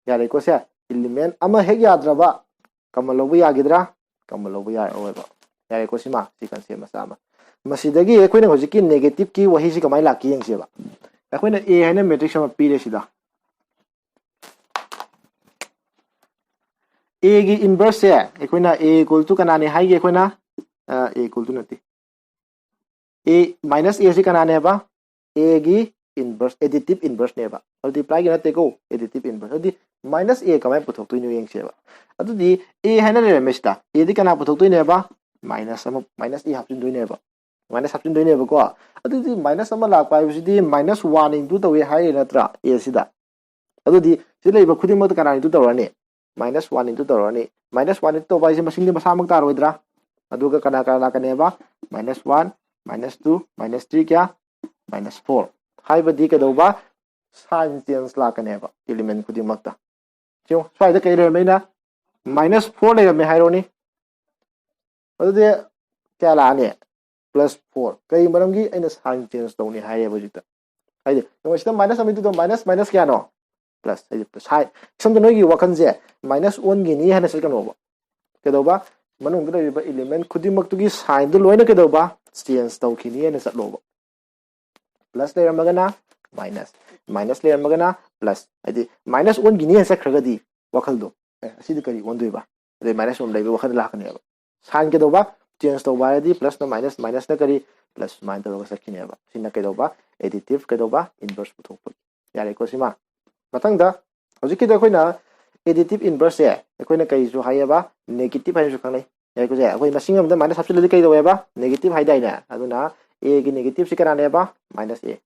ꯌꯥꯔꯦꯀꯣ? ꯁꯦ ꯏꯂꯤꯃꯦꯟ ꯑꯃ ꯍꯦꯛ ꯌꯥꯗ꯭ꯔꯕ ꯀꯃꯟ ꯂꯧꯕ ꯌꯥꯈꯤꯗ꯭ꯔꯥ? ꯀꯃꯟ ꯂꯧꯕ ꯌꯥꯔꯛꯑꯣꯏꯕ꯫ ꯌꯥꯔꯦꯀꯣ? ꯁꯤꯃ ꯁꯤ ꯀꯟꯁꯦꯞ ꯃꯆꯥ ꯑꯃ꯫ ꯃꯁꯤꯗꯒꯤ ꯑꯩꯈꯣꯏꯅ ꯍꯧꯖꯤꯛꯀꯤ ꯅꯦꯒꯦꯇꯤꯞꯀꯤ ꯋꯥꯍꯩꯁꯤ ꯀꯃꯥꯏꯅ ꯂꯥꯛꯀꯦ ꯌꯦꯡꯁꯦꯕ꯫ ꯑꯩꯈꯣꯏꯅ ꯑꯦ ꯍꯥꯏꯅ ꯃꯦꯇ꯭ꯔꯤꯛꯁ ꯑꯃ ꯄꯤꯔꯦ ꯁꯤꯗ꯫ ꯑꯦꯒꯤ ꯏꯟꯚꯔꯁꯁꯦ ꯑꯩꯈꯣꯏꯅ ꯑꯦ ꯏꯀ꯭ꯋꯜ ꯇꯨ ꯀꯅꯥꯅꯦ ꯍꯥꯏꯒꯦ? ꯑꯩꯈꯣꯏꯅ ꯑꯦ ꯏꯀ꯭ꯋꯜ ꯇꯨ ꯅꯠꯇꯦ, ꯑꯦ ꯃꯥꯏꯅꯁ ꯑꯦꯁꯤ ꯀꯅꯥꯅꯦꯕ? ꯑꯦꯒꯤ ꯏꯟꯚꯔꯁ, ꯑꯦꯗꯤꯇꯤꯞ ꯏꯟꯚꯔꯁꯅꯦꯕ, ꯃꯜꯇꯤꯄ꯭ꯂꯥꯏꯒꯤ ꯅꯠꯇꯦꯀꯣ, ꯑꯦꯗꯤꯇꯤꯞ ꯏꯟꯚꯔꯁ꯫ ꯑꯗꯨꯗꯤ ꯃꯥꯏꯅꯁ ꯑꯦ ꯀꯃꯥꯏꯅ ꯄꯨꯊꯣꯛꯇꯣꯏꯅꯣ ꯌꯦꯡꯁꯦꯕ꯫ ꯑꯗꯨꯗꯤ ꯑꯦ ꯍꯥꯏꯅ ꯂꯩꯔꯝꯃꯦ ꯁꯤꯗ, ꯑꯦꯗꯤ ꯀꯅꯥ ꯄꯨꯊꯣꯛꯇꯣꯏꯅꯦꯕ? ꯃꯥꯏꯅꯁ ꯑꯃ, ꯃꯥꯏꯅꯁ ꯑꯦ ꯍꯥꯞꯆꯤꯟꯗꯣꯏꯅꯦꯕ, ꯃꯥꯏꯅꯁ ꯍꯥꯞꯆꯤꯟꯗꯣꯏꯅꯦꯕꯀꯣ꯫ ꯑꯗꯨꯗꯤ ꯃꯥꯏꯅꯁ ꯑꯃ ꯂꯥꯛꯄ ꯍꯥꯏꯕꯁꯤꯗꯤ ꯃꯥꯏꯅꯁ ꯋꯥꯟ ꯏꯟꯇꯨ ꯇꯧꯋꯦ ꯍꯥꯏꯔꯤ ꯅꯠꯇ꯭ꯔꯥ ꯑꯦꯁꯤꯗ? ꯑꯗꯨꯗꯤ ꯁꯤ ꯂꯩꯕ ꯈꯨꯗꯤꯡꯃꯛꯇ ꯀꯅꯥ ꯏꯟꯇꯨ ꯇꯧꯔꯅꯤ? ꯃꯥꯏꯅꯁ ꯋꯥꯟ ꯏꯟꯇꯨ ꯇꯧꯔꯅꯤ꯫ ꯃꯥꯏꯅꯁ ꯋꯥꯟ ꯏꯟꯇꯨ ꯇꯧꯕ ꯍꯥꯏꯁꯦ ꯃꯁꯤꯡꯗꯤ ꯃꯁꯥꯃꯛ ꯇꯥꯔꯣꯏꯗ꯭ꯔꯥ? ꯑꯗꯨꯒ ꯀꯅꯥ ꯀꯅꯥ ꯂꯥꯛꯀꯅꯦꯕ? Minus one, minus two, minus three ꯀꯌꯥ? Minus four. ꯍꯥꯏꯕꯗꯤ ꯀꯩꯗꯧꯕ? ꯁꯥꯏꯟ ꯆꯦꯟꯖ ꯂꯥꯛꯀꯅꯦꯕ ꯏꯂꯤꯃꯦꯟ ꯈꯨꯗꯤꯡꯃꯛꯇ꯫ ꯌꯦꯡꯉꯣ, ꯁ꯭ꯋꯥꯏꯗ ꯀꯩ ꯂꯩꯔꯝꯃꯦ? ꯑꯩꯅ ꯃꯥꯏꯅꯁ ꯐꯣꯔ ꯂꯩꯔꯝꯃꯦ ꯍꯥꯏꯔꯣꯅꯤ꯫ ꯑꯗꯨꯗꯤ ꯀꯌꯥ ꯂꯥꯛꯑꯅꯤ? Plus four. ꯀꯔꯤ ꯃꯔꯝꯒꯤ? ꯑꯩꯅ ꯁꯥꯏꯟ ꯆꯦꯟꯖ ꯇꯧꯅꯤ ꯍꯥꯏꯔꯦꯕ ꯍꯧꯖꯤꯛꯇ꯫ ꯍꯥꯏꯗꯤ ꯌꯦꯡꯉꯣ, ꯁꯤꯗ ꯃꯥꯏꯅꯁ ꯑꯃ ꯏꯟꯇꯨ ꯇꯧ, ꯃꯥꯏꯅꯁ ꯃꯥꯏꯅꯁ ꯀꯌꯥꯅꯣ? ꯄ꯭ꯂꯁ꯫ ꯍꯥꯏꯗꯤ ꯁꯥꯏꯟ, ꯁꯣꯝꯗ ꯅꯣꯏꯒꯤ ꯋꯥꯈꯜꯁꯦ ꯃꯥꯏꯅꯁ ꯑꯣꯟꯈꯤꯅꯤ ꯍꯥꯏꯅ ꯆꯠꯀꯅꯣꯕ꯫ ꯀꯩꯗꯧꯕ? ꯃꯅꯨꯡꯗ ꯂꯩꯔꯤꯕ ꯏꯂꯤꯃꯦꯟ ꯈꯨꯗꯤꯡꯃꯛꯇꯨꯒꯤ ꯁꯥꯏꯟꯗꯨ ꯂꯣꯏꯅ ꯀꯩꯗꯧꯕ? ꯆꯦꯟꯖ ꯇꯧꯈꯤꯅꯤ ꯍꯥꯏꯅ ꯆꯠꯂꯣꯕ꯫ ꯄ꯭ꯂꯁ ꯂꯩꯔꯝꯃꯒꯅ ꯃꯥꯏꯅꯁ, ꯃꯥꯏꯅꯁ ꯂꯩꯔꯝꯃꯒꯅ ꯄ꯭ꯂꯁ꯫ ꯍꯥꯏꯗꯤ ꯃꯥꯏꯅꯁ ꯑꯣꯟꯈꯤꯅꯤ ꯍꯥꯏꯅ ꯆꯠꯈ꯭ꯔꯒꯗꯤ ꯋꯥꯈꯜꯗꯣ, "ꯑꯦ, ꯑꯁꯤꯗꯤ ꯀꯔꯤ ꯑꯣꯟꯗꯣꯏꯕ?" ꯑꯗꯩ ꯃꯥꯏꯅꯁ ꯑꯃ ꯂꯩꯕꯒꯤ ꯋꯥꯈꯜꯗ ꯂꯥꯛꯀꯅꯦꯕ꯫ ꯁꯥꯏꯟ ꯀꯩꯗꯧꯕ? ꯆꯦꯟꯖ ꯇꯧꯕ ꯍꯥꯏꯔꯗꯤ ꯄ꯭ꯂꯁꯅ ꯃꯥꯏꯅꯁ, ꯃꯥꯏꯅꯁꯅ ꯀꯔꯤ? ꯄ꯭ꯂꯁ, ꯁꯨꯃꯥꯏꯅ ꯇꯧꯔꯒ ꯆꯠꯈꯤꯅꯦꯕ꯫ ꯁꯤꯅ ꯀꯩꯗꯧꯕ? ꯑꯦꯗꯤꯇꯤꯞ ꯀꯩꯗꯧꯕ? ꯏꯟꯚꯔꯁ ꯄꯨꯊꯣꯛꯄꯒꯤ꯫ ꯌꯥꯔꯦꯀꯣ ꯁꯤꯃ? ꯃꯊꯪꯗ ꯍꯧꯖꯤꯛꯀꯤꯗ ꯑꯩꯈꯣꯏꯅ additive inverse ꯁꯦ ꯑꯩꯈꯣꯏꯅ ꯀꯩꯁꯨ ꯍꯥꯏꯌꯦꯕ? Negative ꯍꯥꯏꯅꯁꯨ ꯈꯪꯅꯩ꯫ ꯌꯥꯏꯀꯣ ꯁꯦ? ꯑꯩꯈꯣꯏ ꯃꯁꯤꯡ ꯑꯃꯗ minus ꯍꯥꯞꯆꯤꯜꯂꯗꯤ ꯀꯩ ꯇꯧꯋꯦꯕ? Negative ꯍꯥꯏꯗꯥꯏꯅꯦ? ꯑꯗꯨꯅ A ꯒꯤ negative ꯁꯤ ꯀꯅꯥꯅꯦꯕ? Minus A꯫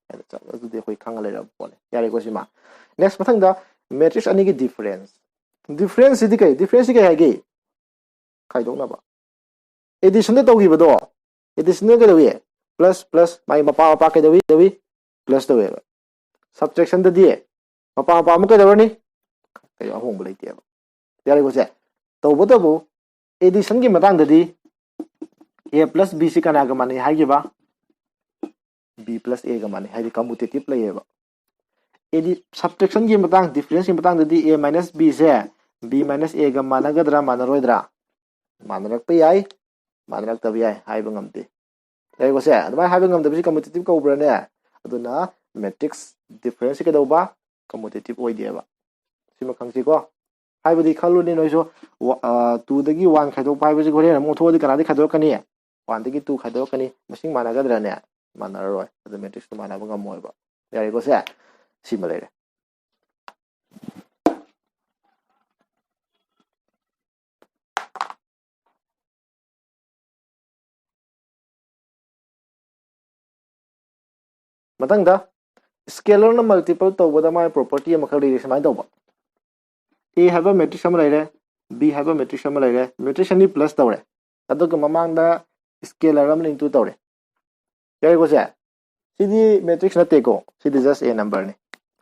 ꯑꯗꯨꯗꯤ ꯑꯩꯈꯣꯏ ꯈꯪꯉ ꯂꯩꯔꯕ ꯄꯣꯠꯅꯤ꯫ ꯌꯥꯔꯦꯀꯣ ꯁꯤꯃ? Next, ꯃꯊꯪꯗ matrix ꯑꯅꯤꯒꯤ difference꯫ Difference ꯁꯤꯗꯤ ꯀꯩ? Difference ꯁꯤ ꯀꯩ ꯍꯥꯏꯒꯦ? ꯈꯥꯏꯗꯣꯛꯅꯕ꯫ Addition ꯗ ꯇꯧꯈꯤꯕꯗꯣ, addition ꯗ ꯀꯩꯗꯧꯏ? Plus plus, ꯃꯥꯏ ꯃꯄꯥ ꯃꯄꯥ ꯀꯩꯗꯧꯏ? ꯀꯩꯗꯧꯏ? Plus ꯇꯧꯋꯦꯕ꯫ Subtraction ꯗꯗꯤ ꯃꯄꯥ ꯃꯄꯥ ꯑꯃꯨꯛ ꯀꯩꯗꯧꯔꯅꯤ? ꯀꯩꯗꯧ ꯑꯍꯣꯡꯕ ꯂꯩꯇꯦꯕ꯫ ꯌꯥꯔꯦꯀꯣ ꯁꯦ? ꯇꯧꯕꯇꯕꯨ addition ꯒꯤ ꯃꯇꯥꯡꯗꯗꯤ A plus B ꯁꯤ ꯀꯅꯥꯒ ꯃꯥꯟꯅꯩ ꯍꯥꯏꯈꯤꯕ? B plus A ꯒ ꯃꯥꯟꯅꯩ, ꯍꯥꯏꯗꯤ commutative ꯂꯩꯌꯦꯕ꯫ Addi-, subtraction ꯒꯤ ꯃꯇꯥꯡ, difference ꯀꯤ ꯃꯇꯥꯡꯗꯗꯤ A minus B say B minus A ꯒ ꯃꯥꯟꯅꯒꯗ꯭ꯔꯥ, ꯃꯥꯟꯅꯔꯣꯏꯗ꯭ꯔꯥ? ꯃꯥꯟꯅꯔꯛꯄ ꯌꯥꯏ, ꯃꯥꯟꯅꯔꯛꯇꯕ ꯌꯥꯏ, ꯍꯥꯏꯕ ꯉꯝꯗꯦ꯫ ꯌꯥꯏꯀꯣ ꯁꯦ? ꯑꯗꯨꯃꯥꯏꯅ ꯍꯥꯏꯕ ꯉꯝꯗꯕꯁꯤ commutative ꯀꯧꯕ꯭ꯔꯅꯦ? ꯑꯗꯨꯅ matrix difference ꯁꯤ ꯀꯩꯗꯧꯕ? Commutative ꯑꯣꯏꯗꯦꯕ꯫ ꯁꯤꯃ ꯈꯪꯁꯤꯀꯣ꯫ ꯍꯥꯏꯕꯗꯤ ꯈꯜꯂꯨꯅꯦ ꯅꯣꯏꯁꯨ, ꯋꯥ-, ꯑ, two ꯗꯒꯤ one ꯈꯥꯏꯗꯣꯛꯄ ꯍꯥꯏꯕꯁꯤ ꯍꯣꯔꯦꯟ ꯑꯃꯨꯛ ꯑꯣꯟꯊꯣꯛꯑꯗꯤ ꯀꯅꯥꯗꯤ ꯈꯥꯏꯗꯣꯔꯛꯀꯅꯤ? One ꯗꯒꯤ two ꯈꯥꯏꯗꯣꯔꯛꯀꯅꯤ꯫ ꯃꯁꯤꯡ ꯃꯥꯟꯅꯒꯗ꯭ꯔꯅꯦ? ꯃꯥꯟꯅꯔꯔꯣꯏ꯫ ꯑꯗꯨ matrix ꯇꯨ ꯃꯥꯟꯅꯕ ꯉꯝꯃꯣꯏꯕ꯫ ꯌꯥꯔꯦꯀꯣ ꯁꯦ? ꯁꯤꯃ ꯂꯩꯔꯦ꯫ ꯃꯊꯪꯗ, scalar ꯅ multiple ꯇꯧꯕꯗ ꯃꯥꯒꯤ property ꯑꯃꯈꯛ ꯂꯩꯔꯤ, ꯁꯨꯃꯥꯏꯅ ꯇꯧꯕ꯫ A ꯍꯥꯏꯕ matrix ꯑꯃ ꯂꯩꯔꯦ, B ꯍꯥꯏꯕ matrix ꯑꯃ ꯂꯩꯔꯦ, matrix ꯑꯅꯤ plus ꯇꯧꯔꯦ, ꯑꯗꯨꯒ ꯃꯃꯥꯡꯗ scalar ꯑꯃ into ꯇꯧꯔꯦ꯫ ꯌꯥꯔꯦꯀꯣ ꯁꯦ? ꯁꯤꯗꯤ matrix ꯅꯠꯇꯦꯀꯣ, ꯁꯤꯗꯤ just A number ꯅꯤ꯫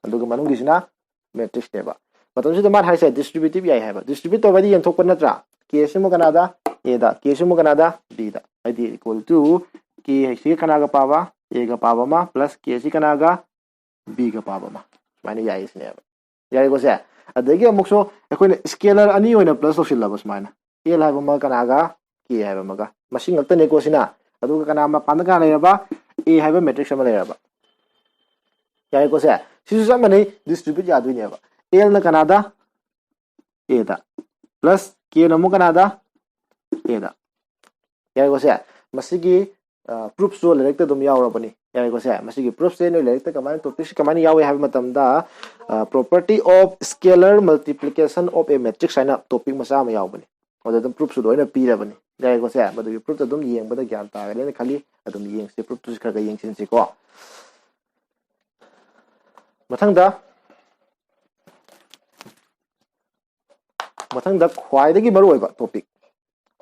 ꯑꯗꯨꯒ ꯃꯅꯨꯡꯒꯤꯁꯤꯅ matrix ꯅꯦꯕ꯫ ꯃꯇꯝꯁꯤꯗ ꯃꯥꯅ ꯍꯥꯏꯁꯦ distributive ꯌꯥꯏ ꯍꯥꯏꯕ꯫ Distribute ꯇꯧꯕ ꯍꯥꯏꯗꯤ ꯌꯦꯟꯊꯣꯛꯄ ꯅꯠꯇ꯭ꯔꯥ? K ꯑꯁꯤꯃꯨꯛ ꯀꯅꯥꯗ? A the. K ꯑꯁꯤꯃꯨꯛ ꯀꯅꯥꯗ? B ꯗ꯫ ꯍꯥꯏꯗꯤ equal to K ꯍꯥꯏꯁꯤꯒ ꯀꯅꯥꯒ ꯄꯥꯕ? A ꯒ ꯄꯥꯕ ꯑꯃ plus K ꯑꯁꯤ ꯀꯅꯥꯒ? B ꯒ ꯄꯥꯕ ꯑꯃ꯫ ꯁꯨꯃꯥꯏꯅ ꯌꯥꯏ ꯁꯤꯅꯦꯕ꯫ ꯌꯥꯔꯦꯀꯣ ꯁꯦ? ꯑꯗꯒꯤ ꯑꯃꯨꯛꯁꯨ ꯑꯩꯈꯣꯏꯅ scalar ꯑꯅꯤ ꯑꯣꯏꯅ plus ꯇꯧꯁꯤꯜꯂꯕ ꯁꯨꯃꯥꯏꯅ꯫ L ꯍꯥꯏꯕ ꯑꯃꯒ ꯀꯅꯥꯒ? K ꯍꯥꯏꯕ ꯑꯃꯒ꯫ ꯃꯁꯤꯡ ꯉꯛꯇꯅꯦꯀꯣ ꯁꯤꯅ꯫ ꯑꯗꯨꯒ ꯀꯅꯥ ꯃꯄꯥꯟꯗ ꯀꯅꯥ ꯂꯩꯔꯕ? A ꯍꯥꯏꯕ matrix ꯑꯃ ꯂꯩꯔꯕ꯫ ꯌꯥꯔꯦꯀꯣ ꯁꯦ? ꯁꯤꯁꯨ ꯆꯞ ꯃꯥꯟꯅꯩ, distribute ꯌꯥꯗꯣꯏꯅꯦꯕ꯫ L ꯅ ꯀꯅꯥꯗ? A the. Plus K ꯅ ꯑꯃꯨꯛ ꯀꯅꯥꯗ? A ꯗ꯫ ꯌꯥꯔꯦꯀꯣ ꯁꯦ? ꯃꯁꯤꯒꯤ, ꯑ, proof ꯁꯨ ꯂꯥꯏꯔꯤꯛꯇ ꯑꯗꯨꯝ ꯌꯥꯎꯔꯕꯅꯤ꯫ ꯌꯥꯔꯦꯀꯣ ꯁꯦ? ꯃꯁꯤꯒꯤ proofꯁꯦ ꯅꯣꯏ ꯂꯥꯏꯔꯤꯛꯇ ꯀꯃꯥꯏꯅ, topicꯁꯦ ꯀꯃꯥꯏꯅ ꯌꯥꯎꯏ ꯍꯥꯏꯕ ꯃꯇꯝꯗ, ꯑ, property of scalar multiplication of a matrix ꯍꯥꯏꯅ topic ꯃꯆꯥ ꯑꯃ ꯌꯥꯎꯕꯅꯤ꯫ ꯑꯗꯨꯗ ꯑꯗꯨꯝ proofꯁꯨ ꯂꯣꯏꯅ ꯄꯤꯔꯕꯅꯤ꯫ ꯌꯥꯔꯦꯀꯣ ꯁꯦ? ꯃꯗꯨꯒꯤ proofꯇ ꯑꯗꯨꯝ ꯌꯦꯡꯕꯗ ꯒ꯭ꯌꯥꯟ ꯇꯥꯒꯅꯤꯅ ꯈꯜꯂꯤ꯫ ꯑꯗꯨꯝ ꯌꯦꯡꯁꯤ, proofꯇꯨꯁꯨ ꯈꯔ ꯈꯔ ꯌꯦꯡꯁꯤꯟꯁꯤꯀꯣ꯫ ꯃꯊꯪꯗ, ꯃꯊꯪꯗ ꯈ꯭ꯋꯥꯏꯗꯒꯤ ꯃꯔꯨꯑꯣꯏꯕ topic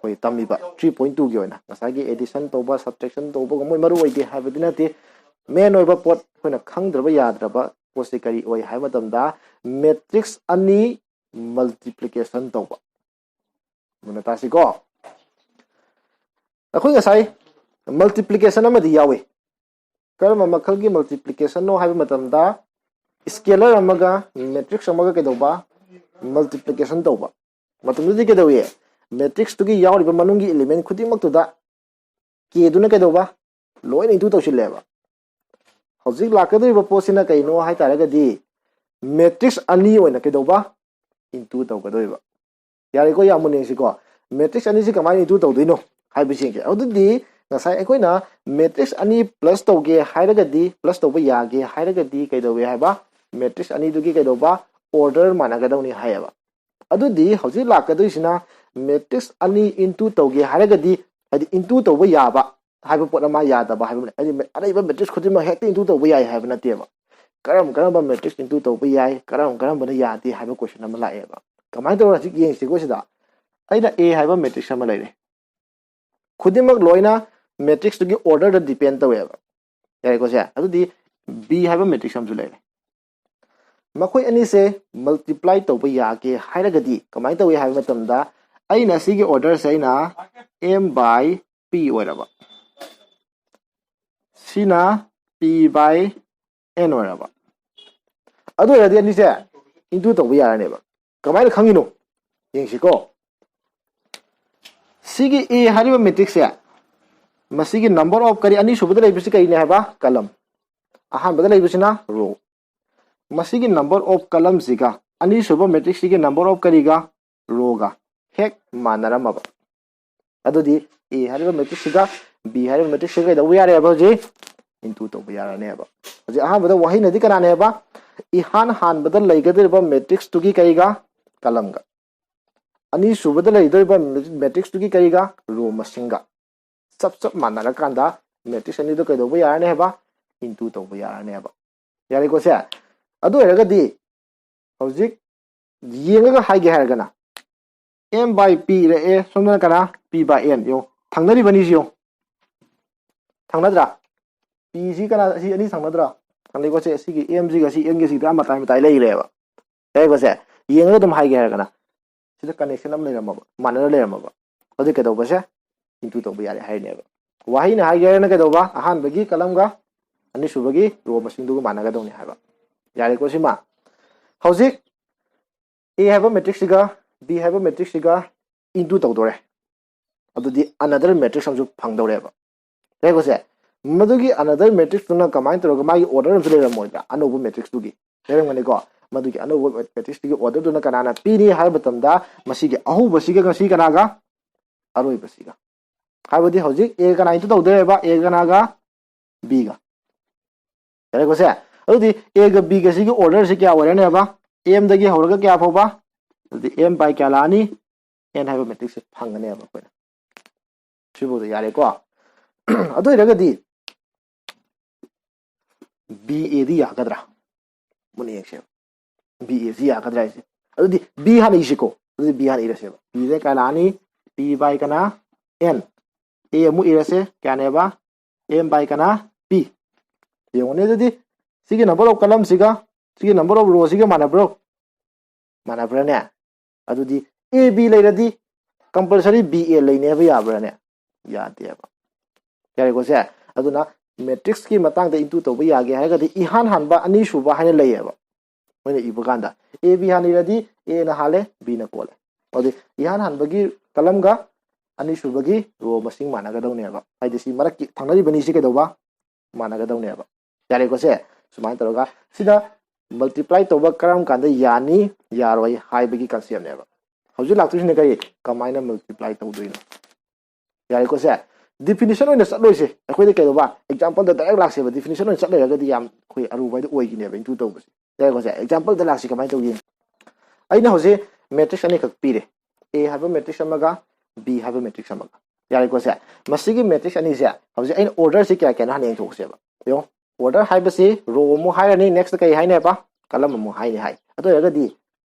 ꯑꯩꯈꯣꯏ ꯇꯝꯃꯤꯕ three point twoꯒꯤ ꯑꯣꯏꯅ, ꯉꯁꯥꯏꯒꯤ addition ꯇꯧꯕ, subtraction ꯇꯧꯕꯒ ꯃꯣꯏ ꯃꯔꯨ ꯑꯣꯏꯗꯦ ꯍꯥꯏꯕꯗꯤ ꯅꯠꯇꯦ꯫ Main ꯑꯣꯏꯕ ꯄꯣꯠ, ꯑꯩꯈꯣꯏꯅ ꯈꯪꯗ꯭ꯔꯕ ꯌꯥꯗ꯭ꯔꯕ ꯄꯣꯠꯁꯤ ꯀꯔꯤ ꯑꯣꯏ ꯍꯥꯏꯕ ꯃꯇꯝꯗ, matrix ꯑꯅꯤ multiplication ꯇꯧꯕ꯫ ꯃꯨꯟꯅ ꯇꯥꯁꯤꯀꯣ꯫ ꯑꯩꯈꯣꯏ ꯉꯁꯥꯏ multiplication ꯑꯃꯗꯤ ꯌꯥꯎꯏ꯫ ꯀꯔꯝꯕ ꯃꯈꯜꯒꯤ multiplicationꯅꯣ ꯍꯥꯏꯕ ꯃꯇꯝꯗ, scalar ꯑꯃꯒ matrix ꯑꯃꯒ ꯀꯩꯗꯧꯕ? Multiplication ꯇꯧꯕ꯫ ꯃꯇꯝꯗꯨꯗꯤ ꯀꯩꯗꯧꯏ? Matrixꯇꯨꯒꯤ ꯌꯥꯎꯔꯤꯕ ꯃꯅꯨꯡꯒꯤ element ꯈꯨꯗꯤꯡꯃꯛꯇꯨꯗ Kꯗꯨꯅ ꯀꯩꯗꯧꯕ? ꯂꯣꯏꯅ into ꯇꯧꯁꯤꯜꯂꯦꯕ꯫ ꯍꯧꯖꯤꯛ ꯂꯥꯛꯀꯗꯧꯔꯤꯕ ꯄꯣꯠꯁꯤꯅ ꯀꯩꯅꯣ ꯍꯥꯏ ꯇꯥꯔꯒꯗꯤ, matrix ꯑꯅꯤ ꯑꯣꯏꯅ ꯀꯩꯗꯧꯕ? Into ꯇꯧꯒꯗꯧꯔꯤꯕ꯫ ꯌꯥꯔꯦꯀꯣ? ꯌꯥꯝ ꯃꯨꯟꯅ ꯌꯦꯡꯁꯤꯀꯣ꯫ Matrix ꯑꯅꯤꯁꯤ ꯀꯃꯥꯏꯅ into ꯇꯧꯗꯣꯏꯅꯣ ꯍꯥꯏꯕꯁꯤ ꯌꯦꯡꯁꯦ꯫ ꯑꯗꯨꯗꯤ ꯉꯁꯥꯏ ꯑꯩꯈꯣꯏꯅ matrix ꯑꯅꯤ plus ꯇꯧꯒꯦ ꯍꯥꯏꯔꯒꯗꯤ, plus ꯇꯧꯕ ꯌꯥꯒꯦ ꯍꯥꯏꯔꯒꯗꯤ ꯀꯩꯗꯧꯋꯦ ꯍꯥꯏꯕ? Matrix ꯑꯅꯤꯗꯨꯒꯤ ꯀꯩꯗꯧꯕ? Order ꯃꯥꯟꯅꯒꯗꯧꯅꯤ ꯍꯥꯏꯌꯦꯕ꯫ ꯑꯗꯨꯗꯤ ꯍꯧꯖꯤꯛ ꯂꯥꯛꯀꯗꯣꯏꯁꯤꯅ, matrix ꯑꯅꯤ into ꯇꯧꯒꯦ ꯍꯥꯏꯔꯒꯗꯤ, ꯍꯥꯏꯗꯤ into ꯇꯧꯕ ꯌꯥꯕ ꯍꯥꯏꯕ ꯄꯣꯠ ꯑꯃ, ꯌꯥꯗꯕ ꯍꯥꯏꯕ ꯑꯃ ꯂꯩ꯫ ꯍꯥꯏꯗꯤ ꯑꯔꯩꯕ matrix ꯈꯨꯗꯤꯡꯃꯛ ꯍꯦꯛꯇ into ꯇꯧꯕ ꯌꯥꯏ ꯍꯥꯏꯕ ꯅꯠꯇꯦꯕ꯫ ꯀꯔꯝ ꯀꯔꯝꯕ matrix into ꯇꯧꯕ ꯌꯥꯏ, ꯀꯔꯝ ꯀꯔꯝꯕꯅ ꯌꯥꯗꯦ ꯍꯥꯏꯕ question ꯑꯃ ꯂꯥꯛꯑꯦꯕ꯫ ꯀꯃꯥꯏꯅ ꯇꯧꯔ ꯍꯧꯖꯤꯛ ꯌꯦꯡꯁꯤꯀꯣ ꯁꯤꯗ꯫ ꯑꯩꯅ A ꯍꯥꯏꯕ matrix ꯑꯃ ꯂꯩꯔꯦ꯫ ꯈꯨꯗꯤꯡꯃꯛ ꯂꯣꯏꯅ matrixꯇꯨꯒꯤ orderꯗ depend ꯇꯧꯋꯦꯕ꯫ ꯌꯥꯔꯦꯀꯣ ꯁꯦ? ꯑꯗꯨꯗꯤ B ꯍꯥꯏꯕ matrix ꯑꯃꯁꯨ ꯂꯩꯔꯦ꯫ ꯃꯈꯣꯏ ꯑꯅꯤꯁꯦ multiply ꯇꯧꯕ ꯌꯥꯒꯦ ꯍꯥꯏꯔꯒꯗꯤ ꯀꯃꯥꯏꯅ ꯇꯧꯏ ꯍꯥꯏꯕ ꯃꯇꯝꯗ, ꯑꯩꯅ ꯁꯤꯒꯤ orderꯁꯦ ꯑꯩꯅ M by P ꯑꯣꯏꯔꯕ, ꯁꯤꯅ P by N ꯑꯣꯏꯔꯕ, ꯑꯗꯨ ꯑꯣꯏꯔꯗꯤ ꯑꯅꯤꯁꯦ into ꯇꯧꯕ ꯌꯥꯔꯅꯦꯕ꯫ ꯀꯃꯥꯏꯅ ꯈꯪꯉꯤꯅꯣ? ꯌꯦꯡꯁꯤꯀꯣ꯫ ꯁꯤꯒꯤ A ꯍꯥꯏꯔꯤꯕ matrixꯁꯦ, ꯃꯁꯤꯒꯤ number of ꯀꯔꯤ, ꯑꯅꯤꯁꯨꯕꯗ ꯂꯩꯕꯁꯤ ꯀꯔꯤꯅꯦ ꯍꯥꯏꯕ? Column꯫ ꯑꯍꯥꯟꯕꯗ ꯂꯩꯕꯁꯤꯅ row꯫ ꯃꯁꯤꯒꯤ number of columnꯁꯤꯒ ꯑꯅꯤꯁꯨꯕ matrixꯁꯤꯒꯤ number of ꯀꯔꯤꯒ? Rowꯒ ꯍꯦꯛ ꯃꯥꯟꯅꯔꯝꯃꯕ, ꯑꯗꯨꯗꯤ A ꯍꯥꯏꯔꯤꯕ matrixꯁꯤꯒ B ꯍꯥꯏꯔꯤꯕ matrixꯁꯤꯒ ꯀꯩꯗꯧꯕ ꯌꯥꯔꯦꯕ ꯍꯧꯖꯤꯛ? into ꯇꯧꯕ ꯌꯥꯔꯅꯦꯕ꯫ ꯍꯧꯖꯤꯛ ꯑꯍꯥꯟꯕꯗ ꯋꯥꯍꯩꯅꯗꯤ ꯀꯅꯥꯅꯦꯕ? ꯏꯍꯥꯟ ꯍꯥꯟꯕꯗ ꯂꯩꯒꯗꯧꯔꯤꯕ matrix ꯇꯨꯒꯤ ꯀꯔꯤꯒ? Column ꯒ꯫ ꯑꯅꯤꯁꯨꯕꯗ ꯂꯩꯗꯧꯔꯤꯕ matrix ꯇꯨꯒꯤ ꯀꯔꯤꯒ? Row ꯃꯁꯤꯡꯒ꯫ ꯆꯞ ꯆꯞ ꯃꯥꯟꯅꯔꯀꯥꯟꯗ matrix ꯑꯅꯤꯗꯣ ꯀꯩꯗꯧꯕ ꯌꯥꯔꯅꯤ ꯍꯥꯏꯕ? Into ꯇꯧꯕ ꯌꯥꯔꯅꯤ ꯍꯥꯏꯕ꯫ ꯌꯥꯔꯦꯀꯣ ꯁꯦ? ꯑꯗꯨ ꯑꯣꯏꯔꯒꯗꯤ ꯍꯧꯖꯤꯛ ꯌꯦꯡꯉꯒ ꯍꯥꯏꯒꯦ ꯍꯥꯏꯔꯒꯅ, M by P ꯏꯔꯛꯑꯦ, ꯁꯣꯝꯗꯅ ꯀꯅꯥ? P by N꯫ ꯌꯦꯡꯉꯣ, ꯊꯪꯅꯔꯤꯕ ꯑꯅꯤꯁꯤ ꯌꯦꯡꯉꯣ, ꯊꯪꯅꯗ꯭ꯔꯥ? P ꯁꯤ ꯀꯅꯥ? ꯁꯤ ꯑꯅꯤ ꯊꯪꯅꯗ꯭ꯔꯥ? ꯊꯪꯅꯩꯀꯣ ꯁꯦ꯫ ꯁꯤꯒꯤ M ꯁꯤꯒ ꯁꯤ N ꯒꯁꯤꯗ ꯃꯇꯥꯏ ꯃꯇꯥꯏ ꯂꯩꯈ꯭ꯔꯦꯕ꯫ ꯌꯥꯔꯦꯀꯣ ꯁꯦ? ꯌꯦꯡꯉꯒ ꯑꯗꯨꯝ ꯍꯥꯏꯒꯦ ꯍꯥꯏꯔꯒꯅ, ꯁꯤꯗ connection ꯑꯃ ꯂꯩꯔꯝꯃꯕ, ꯃꯥꯟꯅꯅ ꯂꯩꯔꯝꯃꯕ꯫ ꯑꯗꯨꯗꯤ ꯀꯩꯗꯧꯕꯁꯦ? Into ꯇꯧꯕ ꯌꯥꯔꯦ ꯍꯥꯏꯅꯦꯕ꯫ ꯋꯥꯍꯩꯅ ꯍꯥꯏꯒꯦ ꯍꯥꯏꯔꯒꯅ ꯀꯩꯗꯧꯕ? ꯑꯍꯥꯟꯕꯒꯤ column ꯒ ꯑꯅꯤꯁꯨꯕꯒꯤ row ꯃꯁꯤꯡꯗꯨꯒ ꯃꯥꯟꯅꯒꯗꯧꯅꯤ ꯍꯥꯏꯕ꯫ ꯌꯥꯔꯦꯀꯣ ꯁꯤꯃ? ꯍꯧꯖꯤꯛ A ꯍꯥꯏꯕ matrix ꯁꯤꯒ B ꯍꯥꯏꯕ matrix ꯁꯤꯒ into ꯇꯧꯗꯣꯔꯦ꯫ ꯑꯗꯨꯗꯤ another matrix ꯑꯃꯁꯨ ꯐꯪꯗꯧꯔꯦꯕ꯫ ꯌꯥꯔꯦꯀꯣ ꯁꯦ? ꯃꯗꯨꯒꯤ another matrix ꯇꯨꯅ ꯀꯃꯥꯏꯅ ꯇꯧꯔꯒ ꯃꯥꯒꯤ order ꯑꯃꯁꯨ ꯂꯩꯔꯝꯃꯣꯏꯗ꯭ꯔꯥ? ꯑꯅꯧꯕ matrix ꯇꯨꯒꯤ ꯂꯩꯔꯝꯒꯅꯤꯀꯣ꯫ ꯃꯗꯨꯒꯤ ꯑꯅꯧꯕ matrix ꯇꯨꯒꯤ order ꯗꯨꯅ ꯀꯅꯥꯅ ꯄꯤꯅꯤ ꯍꯥꯏꯕ ꯃꯇꯝꯗ, ꯃꯁꯤꯒꯤ ꯑꯍꯧꯕꯁꯤꯒ ꯉꯁꯤ ꯀꯅꯥꯒ? ꯑꯔꯣꯏꯕꯁꯤꯒ꯫ ꯍꯥꯏꯕꯗꯤ ꯍꯧꯖꯤꯛ A ꯀꯅꯥ into ꯇꯧꯗꯣꯏꯕ? A ꯀꯅꯥꯒ? B ꯒ꯫ ꯌꯥꯔꯦꯀꯣ ꯁꯦ? ꯑꯗꯨꯗꯤ A ꯒ B ꯒꯁꯤꯒꯤ order ꯁꯤ ꯀꯌꯥ ꯑꯣꯏꯔꯅꯦꯕ? M ꯗꯒꯤ ꯍꯧꯔꯒ ꯀꯌꯥ ꯐꯥꯎꯕ? ꯑꯗꯨꯗꯤ M by ꯀꯌꯥ ꯂꯥꯛꯑꯅꯤ? N ꯍꯥꯏꯕ matrix ꯁꯦ ꯐꯪꯒꯅꯦꯕ ꯑꯩꯈꯣꯏꯅ꯫ ꯁꯤꯐꯥꯎꯗ ꯌꯥꯔꯦꯀꯣ? ꯑꯗꯨ ꯑꯣꯏꯔꯒꯗꯤ B A ꯗꯤ ꯌꯥꯒꯗ꯭ꯔꯥ? ꯃꯨꯟꯅ ꯌꯦꯡꯁꯦꯕ꯫ B A ꯁꯤ ꯌꯥꯒꯗ꯭ꯔꯥ ꯍꯥꯏꯁꯦ꯫ ꯑꯗꯨꯗꯤ B ꯍꯥꯟꯅ ꯏꯁꯤꯀꯣ꯫ ꯑꯗꯨꯗꯤ B ꯍꯥꯟꯅ ꯏꯔꯁꯦꯕ꯫ B ꯁꯦ ꯀꯌꯥ ꯂꯥꯛꯑꯅꯤ? P by ꯀꯅꯥ? N꯫ A ꯑꯃꯨꯛ ꯏꯔꯁꯦ꯫ ꯀꯌꯥꯅꯦꯕ? M by ꯀꯅꯥ? P꯫ ꯌꯦꯡꯉꯨꯅꯦ ꯑꯗꯨꯗꯤ, ꯁꯤꯒꯤ number of column ꯁꯤꯒ ꯁꯤꯒꯤ number of row ꯁꯤꯒ ꯃꯥꯟꯅꯕ꯭ꯔꯣ? ꯃꯥꯟꯅꯕ꯭ꯔꯥꯅꯦ? ꯑꯗꯨꯗꯤ A B ꯂꯩꯔꯗꯤ compulsory B A ꯂꯩꯅꯦꯕ, ꯌꯥꯕ꯭ꯔꯥꯅꯦ? ꯌꯥꯗꯦꯕ꯫ ꯌꯥꯔꯦꯀꯣ ꯁꯦ? ꯑꯗꯨꯅ matrix ꯀꯤ ꯃꯇꯥꯡꯗ into ꯇꯧꯕ ꯌꯥꯒꯦ ꯍꯥꯏꯔꯒꯗꯤ ꯏꯍꯥꯟ ꯍꯥꯟꯕ ꯑꯅꯤꯁꯨꯕ ꯍꯥꯏꯅ ꯂꯩꯌꯦꯕ꯫ ꯃꯣꯏꯅ ꯏꯕ ꯀꯥꯟꯗ A B ꯍꯥꯟꯅ ꯏꯔꯗꯤ A ꯅ ꯍꯥꯜꯂꯦ, B ꯅ ꯀꯣꯜꯂꯦ꯫ ꯑꯗꯨꯗꯤ ꯏꯍꯥꯟ ꯍꯥꯟꯕꯒꯤ column ꯒ ꯑꯅꯤꯁꯨꯕꯒꯤ row ꯃꯁꯤꯡ ꯃꯥꯟꯅꯒꯗꯧꯅꯦꯕ꯫ ꯍꯥꯏꯗꯤ ꯁꯤ ꯃꯔꯛꯀꯤ ꯊꯪꯅꯔꯤꯕ ꯑꯅꯤꯁꯤ ꯀꯩꯗꯧꯕ? ꯃꯥꯟꯅꯒꯗꯧꯅꯦꯕ꯫ ꯌꯥꯔꯦꯀꯣ ꯁꯦ? ꯁꯨꯃꯥꯏꯅ ꯇꯧꯔꯒ ꯁꯤꯗ multiply ꯇꯧꯕ ꯀꯔꯝ ꯀꯥꯟꯗ ꯌꯥꯅꯤ, ꯌꯥꯔꯣꯏ ꯍꯥꯏꯕꯒꯤ concept ꯅꯦꯕ꯫ ꯍꯧꯖꯤꯛ ꯂꯥꯛꯇꯣꯏꯁꯤꯅ ꯀꯔꯤ? ꯀꯃꯥꯏꯅ multiply ꯇꯧꯗꯣꯏꯅꯣ? ꯌꯥꯔꯦꯀꯣ ꯁꯦ? Definition ꯑꯣꯏꯅ ꯆꯠꯂꯣꯏꯁꯦ꯫ ꯑꯩꯈꯣꯏꯗ ꯀꯩꯗꯧꯕ, example ꯗ direct ꯂꯥꯛꯁꯦꯕ꯫ Definition ꯑꯣꯏꯅ ꯆꯠꯂꯩꯔꯒꯗꯤ ꯌꯥꯝ ꯑꯩꯈꯣꯏ ꯑꯔꯨꯕ ꯍꯥꯏꯗꯣ ꯑꯣꯏꯒꯤꯅꯦꯕ into ꯇꯧꯕꯁꯦ꯫ ꯌꯥꯏꯀꯣ ꯁꯦ? Example ꯗ ꯂꯥꯛꯁꯤ ꯀꯃꯥꯏꯅ ꯇꯧꯒꯦ? ꯑꯩꯅ ꯍꯧꯖꯤꯛ matrix ꯑꯅꯤꯈꯛ ꯄꯤꯔꯦ꯫ A ꯍꯥꯏꯕ matrix ꯑꯃꯒ B ꯍꯥꯏꯕ matrix ꯑꯃꯒ꯫ ꯌꯥꯔꯦꯀꯣ ꯁꯦ? ꯃꯁꯤꯒꯤ matrix ꯑꯅꯤꯁꯦ ꯍꯧꯖꯤꯛ ꯑꯩꯅ order ꯁꯤ ꯀꯌꯥ ꯀꯌꯥꯅꯣ ꯍꯥꯟꯅ ꯌꯦꯡꯊꯣꯛꯁꯦꯕ꯫ ꯌꯦꯡꯉꯣ, order ꯍꯥꯏꯕꯁꯤ row ꯑꯃꯨꯛ ꯍꯥꯏꯔꯅꯤ, next ꯀꯩ ꯍꯥꯏꯅꯦꯕ? Column ꯑꯃꯨꯛ ꯍꯥꯏꯅꯤ ꯍꯥꯏ꯫ ꯑꯗꯨ ꯑꯣꯏꯔꯒꯗꯤ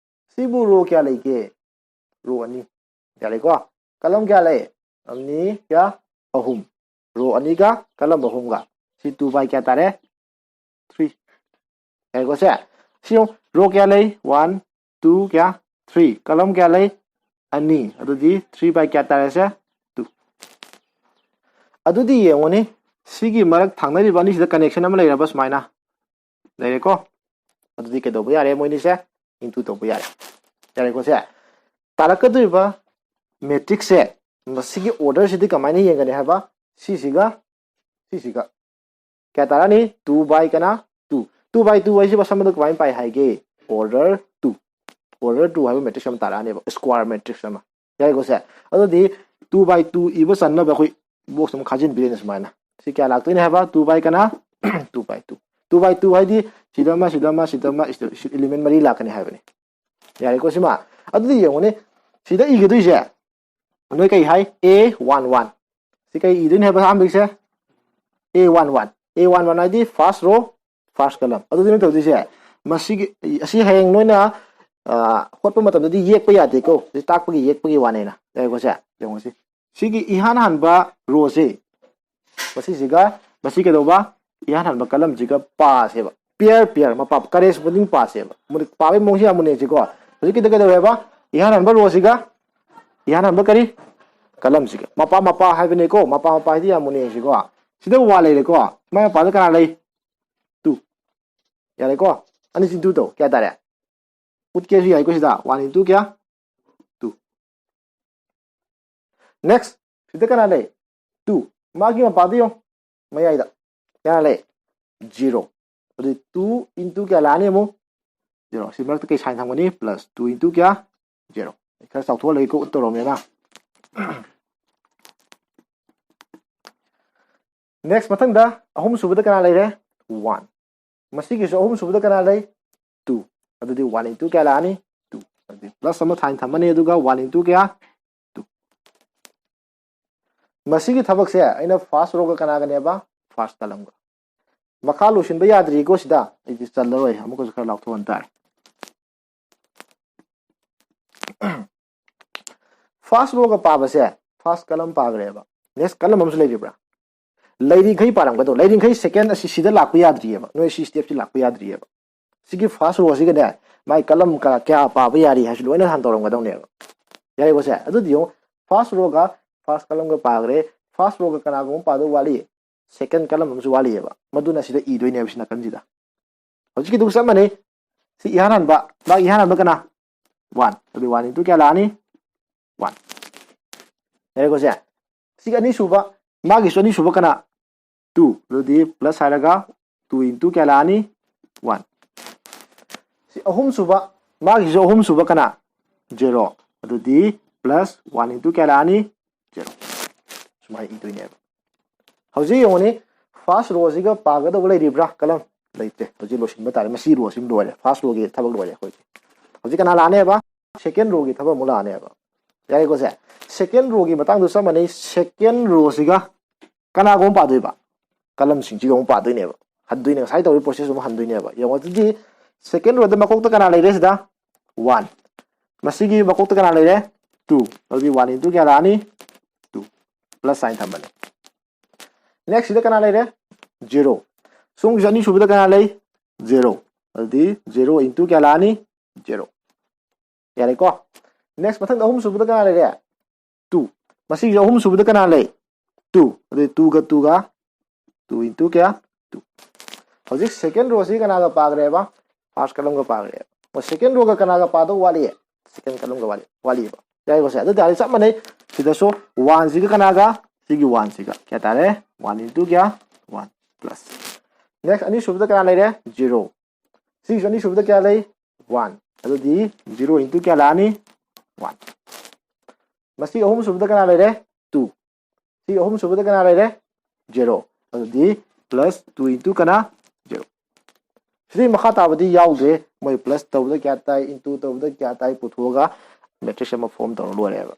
ꯁꯤꯕꯨ row ꯀꯌꯥ ꯂꯩꯒꯦ? Row ꯑꯅꯤ꯫ ꯌꯥꯔꯦꯀꯣ? Column ꯀꯌꯥ ꯂꯩ? ꯑꯅꯤ, ꯀꯌꯥ? ꯑꯍꯨꯝ꯫ Row ꯑꯅꯤꯒ column ꯑꯍꯨꯝꯒ꯫ ꯁꯤ two by ꯀꯌꯥ ꯇꯥꯔꯦ? Three꯫ ꯌꯥꯔꯦꯀꯣ ꯁꯦ? ꯁꯤ ꯌꯦꯡꯉꯨ, row ꯀꯌꯥ ꯂꯩ? One, two, ꯀꯌꯥ? Three꯫ Column ꯀꯌꯥ ꯂꯩ? ꯑꯅꯤ꯫ ꯑꯗꯨꯗꯤ three by ꯀꯌꯥ ꯇꯥꯔꯦ ꯁꯦ? Two꯫ ꯑꯗꯨꯗꯤ ꯌꯦꯡꯉꯨꯅꯦ, ꯁꯤꯒꯤ ꯃꯔꯛ ꯊꯪꯅꯔꯤꯕ ꯑꯅꯤꯁꯤꯗ connection ꯑꯃ ꯂꯩꯔꯕ ꯁꯨꯃꯥꯏꯅ? ꯂꯩꯔꯦꯀꯣ? ꯑꯗꯨꯗꯤ ꯀꯩꯗꯧꯕ ꯌꯥꯔꯦ? ꯃꯣꯏꯅꯤꯁꯦ into ꯇꯧꯕ ꯌꯥꯔꯦ꯫ ꯌꯥꯔꯦꯀꯣ ꯁꯦ? ꯇꯥꯔꯛꯀꯗꯧꯔꯤꯕ matrix ꯁꯦ, ꯃꯁꯤꯒꯤ order ꯁꯤꯗꯤ ꯀꯃꯥꯏꯅ ꯌꯦꯡꯒꯅꯤ ꯍꯥꯏꯕ? ꯁꯤꯁꯤꯒ ꯁꯤꯁꯤꯒ꯫ ꯀꯌꯥ ꯇꯥꯔꯛꯑꯅꯤ? Two by ꯀꯅꯥ? Two꯫ Two by two ꯍꯥꯏꯁꯤ ꯃꯁꯝ ꯑꯗꯨ ꯀꯃꯥꯏꯅ ꯄꯥꯏ ꯍꯥꯏꯒꯦ? Order two꯫ Order two ꯍꯥꯏꯕ matrix ꯑꯃ ꯇꯥꯔꯛꯑꯅꯦꯕ, square matrix ꯑꯃ꯫ ꯌꯥꯔꯦꯀꯣ ꯁꯦ? ꯑꯗꯨꯗꯤ two by two ꯏꯕ ꯆꯟꯅꯕ ꯑꯩꯈꯣꯏ box ꯑꯃ ꯈꯥꯖꯤꯟꯕꯤꯔꯦꯅꯦ ꯁꯨꯃꯥꯏꯅ꯫ ꯁꯤ ꯀꯌꯥ ꯂꯥꯛꯇꯣꯏꯅꯦ ꯍꯥꯏꯕ? Two by ꯀꯅꯥ? Two by two꯫ Two by two ꯍꯥꯏꯗꯤ ꯁꯤꯗ ꯑꯃ, ꯁꯤꯗ ꯑꯃ, ꯁꯤꯗ ꯑꯃ, ꯁꯤꯗ element ꯃꯔꯤ ꯂꯥꯛꯀꯅꯤ ꯍꯥꯏꯕꯅꯤ꯫ ꯌꯥꯔꯦꯀꯣ ꯁꯤꯃ? ꯑꯗꯨꯗꯤ ꯌꯦꯡꯉꯨꯅꯦ, ꯁꯤꯗ ꯏꯒꯗꯣꯏꯁꯦ ꯅꯣꯏ ꯀꯩ ꯍꯥꯏ? A one one꯫ ꯁꯤ ꯀꯩ ꯏꯗꯣꯏꯅꯦ ꯍꯥꯏꯕ ꯑꯍꯥꯟꯕꯒꯤꯁꯦ? A one one꯫ A one one ꯍꯥꯏꯗꯤ first row, first column꯫ ꯑꯗꯨꯗꯤ ꯅꯣꯏ ꯇꯧꯗꯣꯏꯁꯦ, ꯃꯁꯤꯒꯤ, ꯑꯁꯤ ꯍꯌꯦꯡ ꯅꯣꯏꯅ, ꯑ, ꯍꯣꯠꯄ ꯃꯇꯝꯗꯗꯤ ꯌꯦꯛꯄ ꯌꯥꯗꯦꯀꯣ꯫ ꯁꯤ ꯇꯥꯛꯄꯒꯤ, ꯌꯦꯛꯄꯒꯤ ꯋꯥꯅꯦꯅ꯫ ꯌꯥꯔꯦꯀꯣ ꯁꯦ? ꯌꯦꯡꯉꯣ ꯁꯤ꯫ ꯁꯤꯒꯤ ꯏꯍꯥꯟ ꯍꯥꯟꯕ row ꯁꯦ, ꯃꯁꯤꯁꯤꯒ, ꯃꯁꯤ ꯀꯩꯗꯧꯕ? ꯏꯍꯥꯟ ꯍꯥꯟꯕ column ꯁꯤꯒ ꯄꯥꯁꯦꯕ꯫ Pair, pair, ꯃꯄꯥ, corresponding ꯄꯥꯁꯦꯕ꯫ ꯃꯨꯅꯤꯛ ꯄꯥꯕꯒꯤ ꯃꯑꯣꯡꯁꯦ ꯌꯥꯝ ꯃꯨꯟꯅ ꯌꯦꯡꯁꯤꯀꯣ꯫ ꯍꯧꯖꯤꯛꯀꯤꯗ ꯀꯩꯗꯧꯋꯦꯕ? ꯏꯍꯥꯟ ꯍꯥꯟꯕ row ꯁꯤꯒ, ꯏꯍꯥꯟ ꯍꯥꯟꯕ ꯀꯔꯤ? Column ꯁꯤꯒ꯫ ꯃꯄꯥ, ꯃꯄꯥ ꯍꯥꯏꯕꯅꯤꯀꯣ꯫ ꯃꯄꯥ, ꯃꯄꯥ ꯍꯥꯏꯗꯤ ꯌꯥꯝ ꯃꯨꯟꯅ ꯌꯦꯡꯁꯤꯀꯣ꯫ ꯁꯤꯗ one ꯂꯩꯔꯦꯀꯣ꯫ ꯃꯥꯏ ꯃꯄꯥꯗ ꯀꯅꯥ ꯂꯩ? Two꯫ ꯌꯥꯔꯦꯀꯣ? ꯑꯅꯤꯁꯤ into ꯇꯧ꯫ ꯀꯌꯥ ꯇꯥꯔꯦ? ꯎꯠꯀꯦꯁꯨ ꯌꯥꯏꯀꯣ ꯁꯤꯗ꯫ One into ꯀꯌꯥ? Two꯫ Next, ꯁꯤꯗ ꯀꯅꯥ ꯂꯩ? Two꯫ ꯃꯥꯒꯤ ꯃꯄꯥꯗꯨ ꯌꯦꯡꯉꯨ, ꯃꯌꯥꯏꯗ꯫ ꯀꯅꯥ ꯂꯩ? Zero꯫ ꯑꯗꯨꯗꯤ two into ꯀꯌꯥ ꯂꯥꯛꯑꯅꯤ ꯑꯃꯨꯛ? Zero꯫ ꯁꯤ ꯃꯔꯛꯇ ꯀꯩ sign ꯊꯝꯒꯅꯤ? Plus two into ꯀꯌꯥ? Zero꯫ ꯑꯩ ꯈꯔ ꯆꯥꯎꯊꯣꯛꯍꯜꯂꯒꯦꯀꯣ, ꯎꯠꯇꯧꯔꯕꯅꯤꯅ꯫ Next, ꯃꯊꯪꯗ ꯑꯍꯨꯝ ꯁꯨꯕꯗ ꯀꯅꯥ ꯂꯩꯔꯦ? One. ꯃꯁꯤꯒꯤꯁꯨ ꯑꯍꯨꯝ ꯁꯨꯕꯗ ꯀꯅꯥ ꯂꯩ? Two. ꯑꯗꯨꯗꯤ one into ꯀꯌꯥ ꯂꯥꯛꯑꯅꯤ? Two. ꯑꯗꯨꯗꯤ plus ꯑꯃ ꯊꯥꯏꯅ ꯊꯝꯃꯅꯤ, ꯑꯗꯨꯒ one into ꯀꯌꯥ? Two. ꯃꯁꯤꯒꯤ ꯊꯕꯛꯁꯦ ꯑꯩꯅ first rowꯒ ꯀꯅꯥꯒꯅꯦꯕ? First columnꯒ꯫ ꯃꯈꯥ ꯂꯣꯏꯁꯤꯟꯕ ꯌꯥꯗ꯭ꯔꯤꯀꯣ ꯁꯤꯗ, ꯑꯩꯗꯤ ꯆꯜꯂꯔꯣꯏ, ꯑꯃꯨꯛꯀꯁꯨ ꯈꯔ ꯂꯥꯎꯊꯣꯛꯍꯟ ꯇꯥꯔꯦ꯫ First rowꯒ ꯄꯥꯕꯁꯦ first column ꯄꯥꯈ꯭ꯔꯦꯕ꯫ Next column ꯑꯃꯁꯨ ꯂꯩꯔꯤꯕ꯭ꯔꯥ? ꯂꯩꯔꯤꯈꯩ ꯄꯥꯔꯝꯒꯗꯧ꯫ ꯂꯩꯔꯤꯈꯩ second ꯑꯁꯤ ꯁꯤꯗ ꯂꯥꯛꯄ ꯌꯥꯗ꯭ꯔꯤꯑꯕ, ꯅꯣꯏ ꯁꯤ stepꯁꯤ ꯂꯥꯛꯄ ꯌꯥꯗ꯭ꯔꯤꯑꯕ꯫ ꯁꯤꯒꯤ first rowꯁꯤꯒꯅꯦ, ꯃꯥꯏ column ꯀ-, ꯀꯌꯥ ꯄꯥꯕ ꯌꯥꯔꯤ ꯍꯥꯏꯁꯤ ꯂꯣꯏꯅ ꯍꯥꯟꯅ ꯇꯧꯔꯝꯒꯗꯧꯅꯦꯕ꯫ ꯌꯥꯔꯦꯀꯣ ꯁꯦ? ꯑꯗꯨꯗꯤ ꯌꯦꯡꯉꯨ, first rowꯒ first columnꯒ ꯄꯥꯈ꯭ꯔꯦ꯫ First rowꯒ ꯀꯅꯥꯒꯨꯝꯕ ꯄꯥꯗꯧ ꯋꯥꯠꯂꯤ? Second column ꯑꯃꯁꯨ ꯋꯥꯠꯂꯤꯑꯕ꯫ ꯃꯗꯨꯅ ꯁꯤꯗ ꯏꯗꯣꯏꯅꯦꯕ ꯁꯤ ꯅꯥꯀꯟꯁꯤꯗ꯫ ꯍꯧꯖꯤꯛꯀꯤꯗꯨꯒ ꯆꯞ ꯃꯥꯟꯅꯩ꯫ ꯁꯤ ꯏꯍꯥꯟ ꯍꯥꯟꯕ, ꯃꯥꯒꯤ ꯏꯍꯥꯟ ꯍꯥꯟꯕ ꯀꯅꯥ? One꯫ ꯑꯗꯨꯗꯤ one into ꯀꯌꯥ ꯂꯥꯛꯑꯅꯤ? One꯫ ꯌꯥꯔꯦꯀꯣ ꯁꯦ? ꯁꯤꯒꯤ ꯑꯅꯤꯁꯨꯕ, ꯃꯥꯒꯤꯁꯨ ꯑꯅꯤꯁꯨꯕ ꯀꯅꯥ? Two꯫ ꯑꯗꯨꯗꯤ plus ꯍꯥꯏꯔꯒ two into ꯀꯌꯥ ꯂꯥꯛꯑꯅꯤ? One꯫ ꯁꯤ ꯑꯍꯨꯝꯁꯨꯕ, ꯃꯥꯒꯤꯁꯨ ꯑꯍꯨꯝꯁꯨꯕ ꯀꯅꯥ? Zero꯫ ꯑꯗꯨꯗꯤ plus one into ꯀꯌꯥ ꯂꯥꯛꯑꯅꯤ? Zero꯫ ꯁꯨꯃꯥꯏꯅ ꯏꯗꯣꯏꯅꯦꯕ꯫ ꯍꯧꯖꯤꯛ ꯌꯦꯡꯉꯨꯅꯤ, first rowꯁꯤꯒ ꯄꯥꯒꯗꯧꯕ ꯂꯩꯔꯤꯕ꯭ꯔꯥ? Column ꯂꯩꯇ꯭ꯔꯦ꯫ ꯍꯧꯖꯤꯛ ꯂꯣꯏꯁꯤꯟꯕ ꯇꯥꯔꯦ꯫ ꯃꯁꯤ rowꯁꯤꯃ ꯂꯣꯏꯔꯦ꯫ First rowꯒꯤ ꯊꯕꯛ ꯂꯣꯏꯔꯦ ꯑꯩꯈꯣꯏꯒꯤ꯫ ꯍꯧꯖꯤꯛ ꯀꯅꯥ ꯂꯥꯛꯑꯅꯦꯕ? Second rowꯒꯤ ꯊꯕꯛ ꯑꯃꯨꯛ ꯂꯥꯛꯑꯅꯦꯕ꯫ ꯌꯥꯔꯦꯀꯣ ꯁꯦ? Second rowꯒꯤ ꯃꯇꯥꯡꯗ ꯆꯞ ꯃꯥꯟꯅꯩ꯫ Second rowꯁꯤꯒ ꯀꯅꯥꯒꯨꯝꯕ ꯄꯥꯗꯣꯏꯕ? Columnꯁꯤꯡꯁꯤꯒ ꯑꯃꯨꯛ ꯄꯥꯗꯣꯏꯅꯦꯕ꯫ ꯍꯟꯗꯣꯏꯅꯦ, ꯉꯁꯥꯏ ꯇꯧꯔꯤꯕ process ꯑꯃꯨꯛ ꯍꯟꯗꯣꯏꯅꯦꯕ꯫ ꯌꯦꯡꯉꯣ, ꯑꯗꯨꯗꯤ second rowꯗ ꯃꯀꯣꯛꯇ ꯀꯅꯥ ꯂꯩꯔꯦ ꯁꯤꯗ? One꯫ ꯃꯁꯤꯒꯤ ꯃꯀꯣꯛꯇ ꯀꯅꯥ ꯂꯩꯔꯦ? Two꯫ ꯑꯗꯨꯗꯤ one into ꯀꯌꯥ ꯂꯥꯛꯑꯅꯤ? Two꯫ Plus sign ꯊꯝꯕꯅꯦ꯫ Next ꯁꯤꯗ ꯀꯅꯥ ꯂꯩꯔꯦ? Zero꯫ ꯁꯣꯝꯒꯤꯁꯨ ꯑꯅꯤꯁꯨꯕꯗ ꯀꯅꯥ ꯂꯩ? Zero꯫ ꯑꯗꯨꯗꯤ zero into ꯀꯌꯥ ꯂꯥꯛꯑꯅꯤ? Zero꯫ ꯌꯥꯔꯦꯀꯣ? Next ꯃꯊꯪꯗ ꯑꯍꯨꯝꯁꯨꯕꯗ ꯀꯅꯥ ꯂꯩꯔꯦ? Two꯫ ꯃꯁꯤꯒꯤꯁꯨ ꯑꯍꯨꯝꯁꯨꯕꯗ ꯀꯅꯥ ꯂꯩ? Two꯫ ꯑꯗꯨꯗꯤ twoꯒ twoꯒ, two into ꯀꯌꯥ? Two꯫ ꯍꯧꯖꯤꯛ second rowꯁꯤ ꯀꯅꯥꯒ ꯄꯥꯈ꯭ꯔꯦꯕ? First columnꯒ ꯄꯥꯈ꯭ꯔꯦꯕ꯫ ꯑꯣ, second rowꯒ ꯀꯅꯥꯒ ꯄꯥꯗꯧ ꯋꯥꯠꯂꯤ? Second columnꯒ ꯋꯥꯠꯂꯤ, ꯋꯥꯠꯂꯤꯕ꯫ ꯌꯥꯏꯀꯣ ꯁꯦ? ꯑꯗꯨ ꯇꯥꯔꯗꯤ ꯆꯞ ꯃꯥꯟꯅꯩ꯫ ꯁꯤꯗꯁꯨ oneꯁꯤꯒ ꯀꯅꯥꯒ? ꯁꯤꯒꯤ oneꯁꯤꯒ꯫ ꯀꯌꯥ ꯇꯥꯔꯦ? One into ꯀꯌꯥ? One plus꯫ Next ꯑꯅꯤꯁꯨꯕꯗ ꯀꯅꯥ ꯂꯩꯔꯦ? Zero꯫ ꯁꯤꯒꯤꯁꯨ ꯑꯅꯤꯁꯨꯕꯗ ꯀꯌꯥ ꯂꯩ? One꯫ ꯑꯗꯨꯗꯤ zero into ꯀꯌꯥ ꯂꯥꯛꯑꯅꯤ? One꯫ ꯃꯁꯤ ꯑꯍꯨꯝꯁꯨꯕꯗ ꯀꯅꯥ ꯂꯩꯔꯦ? Two꯫ ꯁꯤ ꯑꯍꯨꯝꯁꯨꯕꯗ ꯀꯅꯥ ꯂꯩꯔꯦ? ꯖꯦꯔꯣ꯫ ꯑꯗꯨꯗꯤ plus two into ꯀꯅꯥ? ꯖꯦꯔꯣ꯫ ꯁꯤꯗꯤ ꯃꯈꯥ ꯇꯥꯕꯗꯤ ꯌꯥꯎꯗ꯭ꯔꯦ꯫ ꯃꯣꯏ plus ꯇꯧꯕꯗ ꯀꯌꯥ ꯇꯥꯏ, into ꯇꯧꯕꯗ ꯀꯌꯥ ꯇꯥꯏ ꯄꯨꯊꯣꯛꯑꯒ matrix ꯑꯃ form ꯇꯧꯔ ꯂꯣꯏꯔꯦꯕ꯫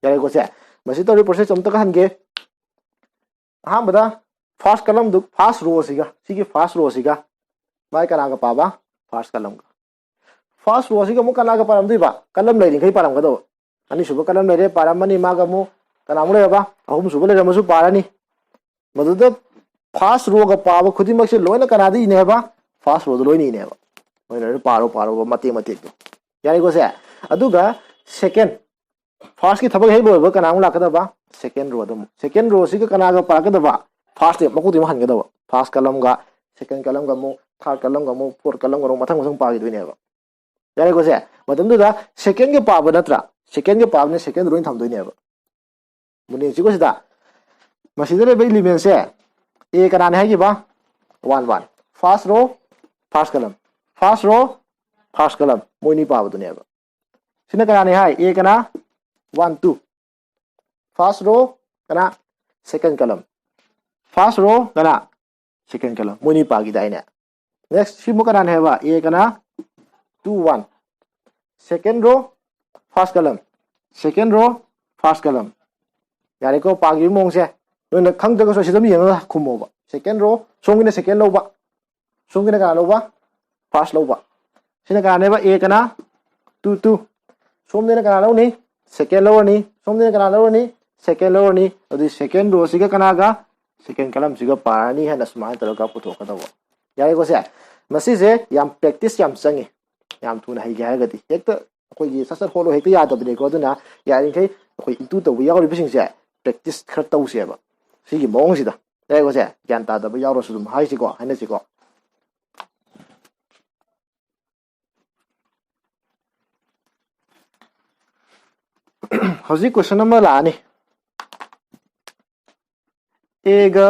ꯌꯥꯔꯦꯀꯣ ꯁꯦ? ꯃꯁꯤ ꯇꯧꯔꯤ process ꯑꯝꯇꯒ ꯍꯟꯒꯦ꯫ ꯑꯍꯥꯟꯕꯗ first column ꯗꯨ, first row ꯁꯤꯒ, ꯁꯤꯒꯤ first row ꯁꯤꯒ ꯃꯥꯏ ꯀꯅꯥꯒ ꯄꯥꯕ? First column ꯒ꯫ First row ꯁꯤꯒ ꯑꯃꯨꯛ ꯀꯅꯥꯒ ꯄꯥꯔꯝꯗꯣꯏꯕ? Column ꯂꯩꯔꯤꯈꯩ ꯄꯥꯔꯝꯒꯗꯧꯕ꯫ ꯑꯅꯤꯁꯨꯕ column ꯂꯩꯔꯦ, ꯄꯥꯔꯝꯃꯅꯤ꯫ ꯃꯥꯒ ꯑꯃꯨꯛ ꯀꯅꯥꯃꯨꯛ ꯂꯩꯔꯕ? ꯑꯍꯨꯝꯁꯨꯕ ꯂꯩꯔꯝꯃꯁꯨ ꯄꯥꯔꯅꯤ꯫ ꯃꯗꯨꯗ first row ꯒ ꯄꯥꯕ ꯈꯨꯗꯤꯡꯃꯛꯁꯦ ꯂꯣꯏꯅ ꯀꯅꯥꯗ ꯏꯅꯦ ꯍꯥꯏꯕ? First row ꯗ ꯂꯣꯏꯅ ꯏꯅꯦꯕ꯫ ꯃꯣꯏ ꯂꯣꯏꯅ ꯄꯥꯔꯣ, ꯄꯥꯔꯣꯕ ꯃꯇꯦꯛ ꯃꯇꯦꯛꯇꯣ꯫ ꯌꯥꯔꯦꯀꯣ ꯁꯦ? ꯑꯗꯨꯒ second, first ꯀꯤ ꯊꯕꯛ ꯍꯦꯛ ꯂꯣꯏꯕ ꯀꯅꯥꯃꯨꯛ ꯂꯥꯛꯀꯗꯕ? Second row ꯗ ꯑꯃꯨꯛ꯫ Second row ꯁꯤꯒ ꯀꯅꯥꯒ ꯄꯥꯔꯛꯀꯗꯕ? First ꯇ ꯃꯀꯣꯛꯇꯩ ꯑꯃꯨꯛ ꯍꯟꯒꯗꯕ꯫ First column ꯒ, second column ꯒ ꯑꯃꯨꯛ, third column ꯒ ꯑꯃꯨꯛ, fourth column ꯒ ꯑꯃꯨꯛ ꯃꯊꯪ ꯃꯊꯪ ꯄꯥꯈꯤꯗꯣꯏꯅꯦꯕ꯫ ꯌꯥꯔꯦꯀꯣ ꯁꯦ? ꯃꯇꯝꯗꯨꯗ second ꯒ ꯄꯥꯕ ꯅꯠꯇ꯭ꯔꯥ? Second ꯒ ꯄꯥꯕꯅ second ꯗ ꯂꯣꯏ ꯊꯝꯗꯣꯏꯅꯦꯕ꯫ ꯃꯨꯟꯅ ꯌꯦꯡꯁꯤꯀꯣ ꯁꯤꯗ꯫ ꯃꯁꯤꯗ ꯂꯩꯕ element ꯁꯦ A ꯀꯅꯥꯅꯦ ꯍꯥꯏꯈꯤꯕ? One, one꯫ First row, first column꯫ First row, first column꯫ ꯃꯣꯏꯅꯤ ꯄꯥꯕꯗꯨꯅꯦꯕ꯫ ꯁꯤꯅ ꯀꯅꯥꯅꯦ ꯍꯥꯏ? A ꯀꯅꯥ? One, two꯫ First row ꯀꯅꯥ? Second column꯫ First row ꯀꯅꯥ? Second column꯫ ꯃꯣꯏꯅꯤ ꯄꯥꯈꯤꯗꯥꯏꯅꯦ? Next ꯁꯤꯕꯨ ꯀꯅꯥꯅꯦ ꯍꯥꯏꯕ? A ꯀꯅꯥ? Two, one꯫ Second row, first column꯫ Second row, first column꯫ ꯌꯥꯔꯦꯀꯣ, ꯄꯥꯈꯤꯕ ꯃꯑꯣꯡꯁꯦ꯫ ꯅꯣꯏꯅ ꯈꯪꯗ꯭ꯔꯒꯁꯨ ꯑꯁꯤꯗ ꯑꯗꯨꯝ ꯌꯦꯡꯉꯒ ꯈꯨꯝꯃꯣꯕ꯫ Second row, ꯁꯣꯝꯒꯤꯅ second ꯂꯧꯕ, ꯁꯣꯝꯒꯤꯅ ꯀꯅꯥ ꯂꯧꯕ? First ꯂꯧꯕ꯫ ꯁꯤꯅ ꯀꯅꯥꯅꯦꯕ? A ꯀꯅꯥ? Two, two꯫ ꯁꯣꯝꯗꯅ ꯀꯅꯥ ꯂꯧꯅꯤ? Second ꯂꯧꯔꯅꯤ꯫ ꯁꯣꯝꯗꯅ ꯀꯅꯥ ꯂꯧꯔꯅꯤ? Second ꯂꯧꯔꯅꯤ꯫ ꯑꯗꯨꯗꯤ second row ꯁꯤꯒ ꯀꯅꯥꯒ? Second column ꯁꯤꯒ ꯄꯥꯔꯅꯤ ꯍꯥꯏꯅ ꯁꯨꯃꯥꯏꯅ ꯇꯧꯔꯒ ꯄꯨꯊꯣꯛꯀꯗꯧꯕ꯫ ꯌꯥꯔꯦꯀꯣ ꯁꯦ? ꯃꯁꯤꯁꯦ ꯌꯥꯝ practice ꯌꯥꯝ ꯆꯪꯉꯤ꯫ ꯌꯥꯝ ꯊꯨꯅ ꯍꯩꯒꯦ ꯍꯥꯏꯔꯒꯗꯤ ꯍꯦꯛꯇ ꯑꯩꯈꯣꯏꯒꯤ ꯁꯠ ꯁꯠ ꯍꯣꯠꯂꯣ ꯍꯦꯛꯇ ꯌꯥꯗꯕꯅꯤꯀꯣ꯫ ꯑꯗꯨꯅ ꯌꯥꯔꯤꯈꯩ ꯑꯩꯈꯣꯏ into ꯇꯧꯕ ꯌꯥꯎꯔꯤꯕꯁꯤꯡꯁꯦ practice ꯈꯔ ꯇꯧꯁꯦꯕ ꯁꯤꯒꯤ ꯃꯑꯣꯡꯁꯤꯗ꯫ ꯌꯥꯔꯦꯀꯣ ꯁꯦ? ꯒ꯭ꯌꯥꯟ ꯇꯥꯗꯕ ꯌꯥꯎꯔꯁꯨ ꯑꯗꯨꯝ ꯍꯥꯏꯁꯤꯀꯣ, ꯍꯥꯏꯅꯁꯤꯀꯣ꯫ ꯍꯧꯖꯤꯛ question ꯑꯃ ꯂꯥꯛꯑꯅꯤ꯫ A ꯒ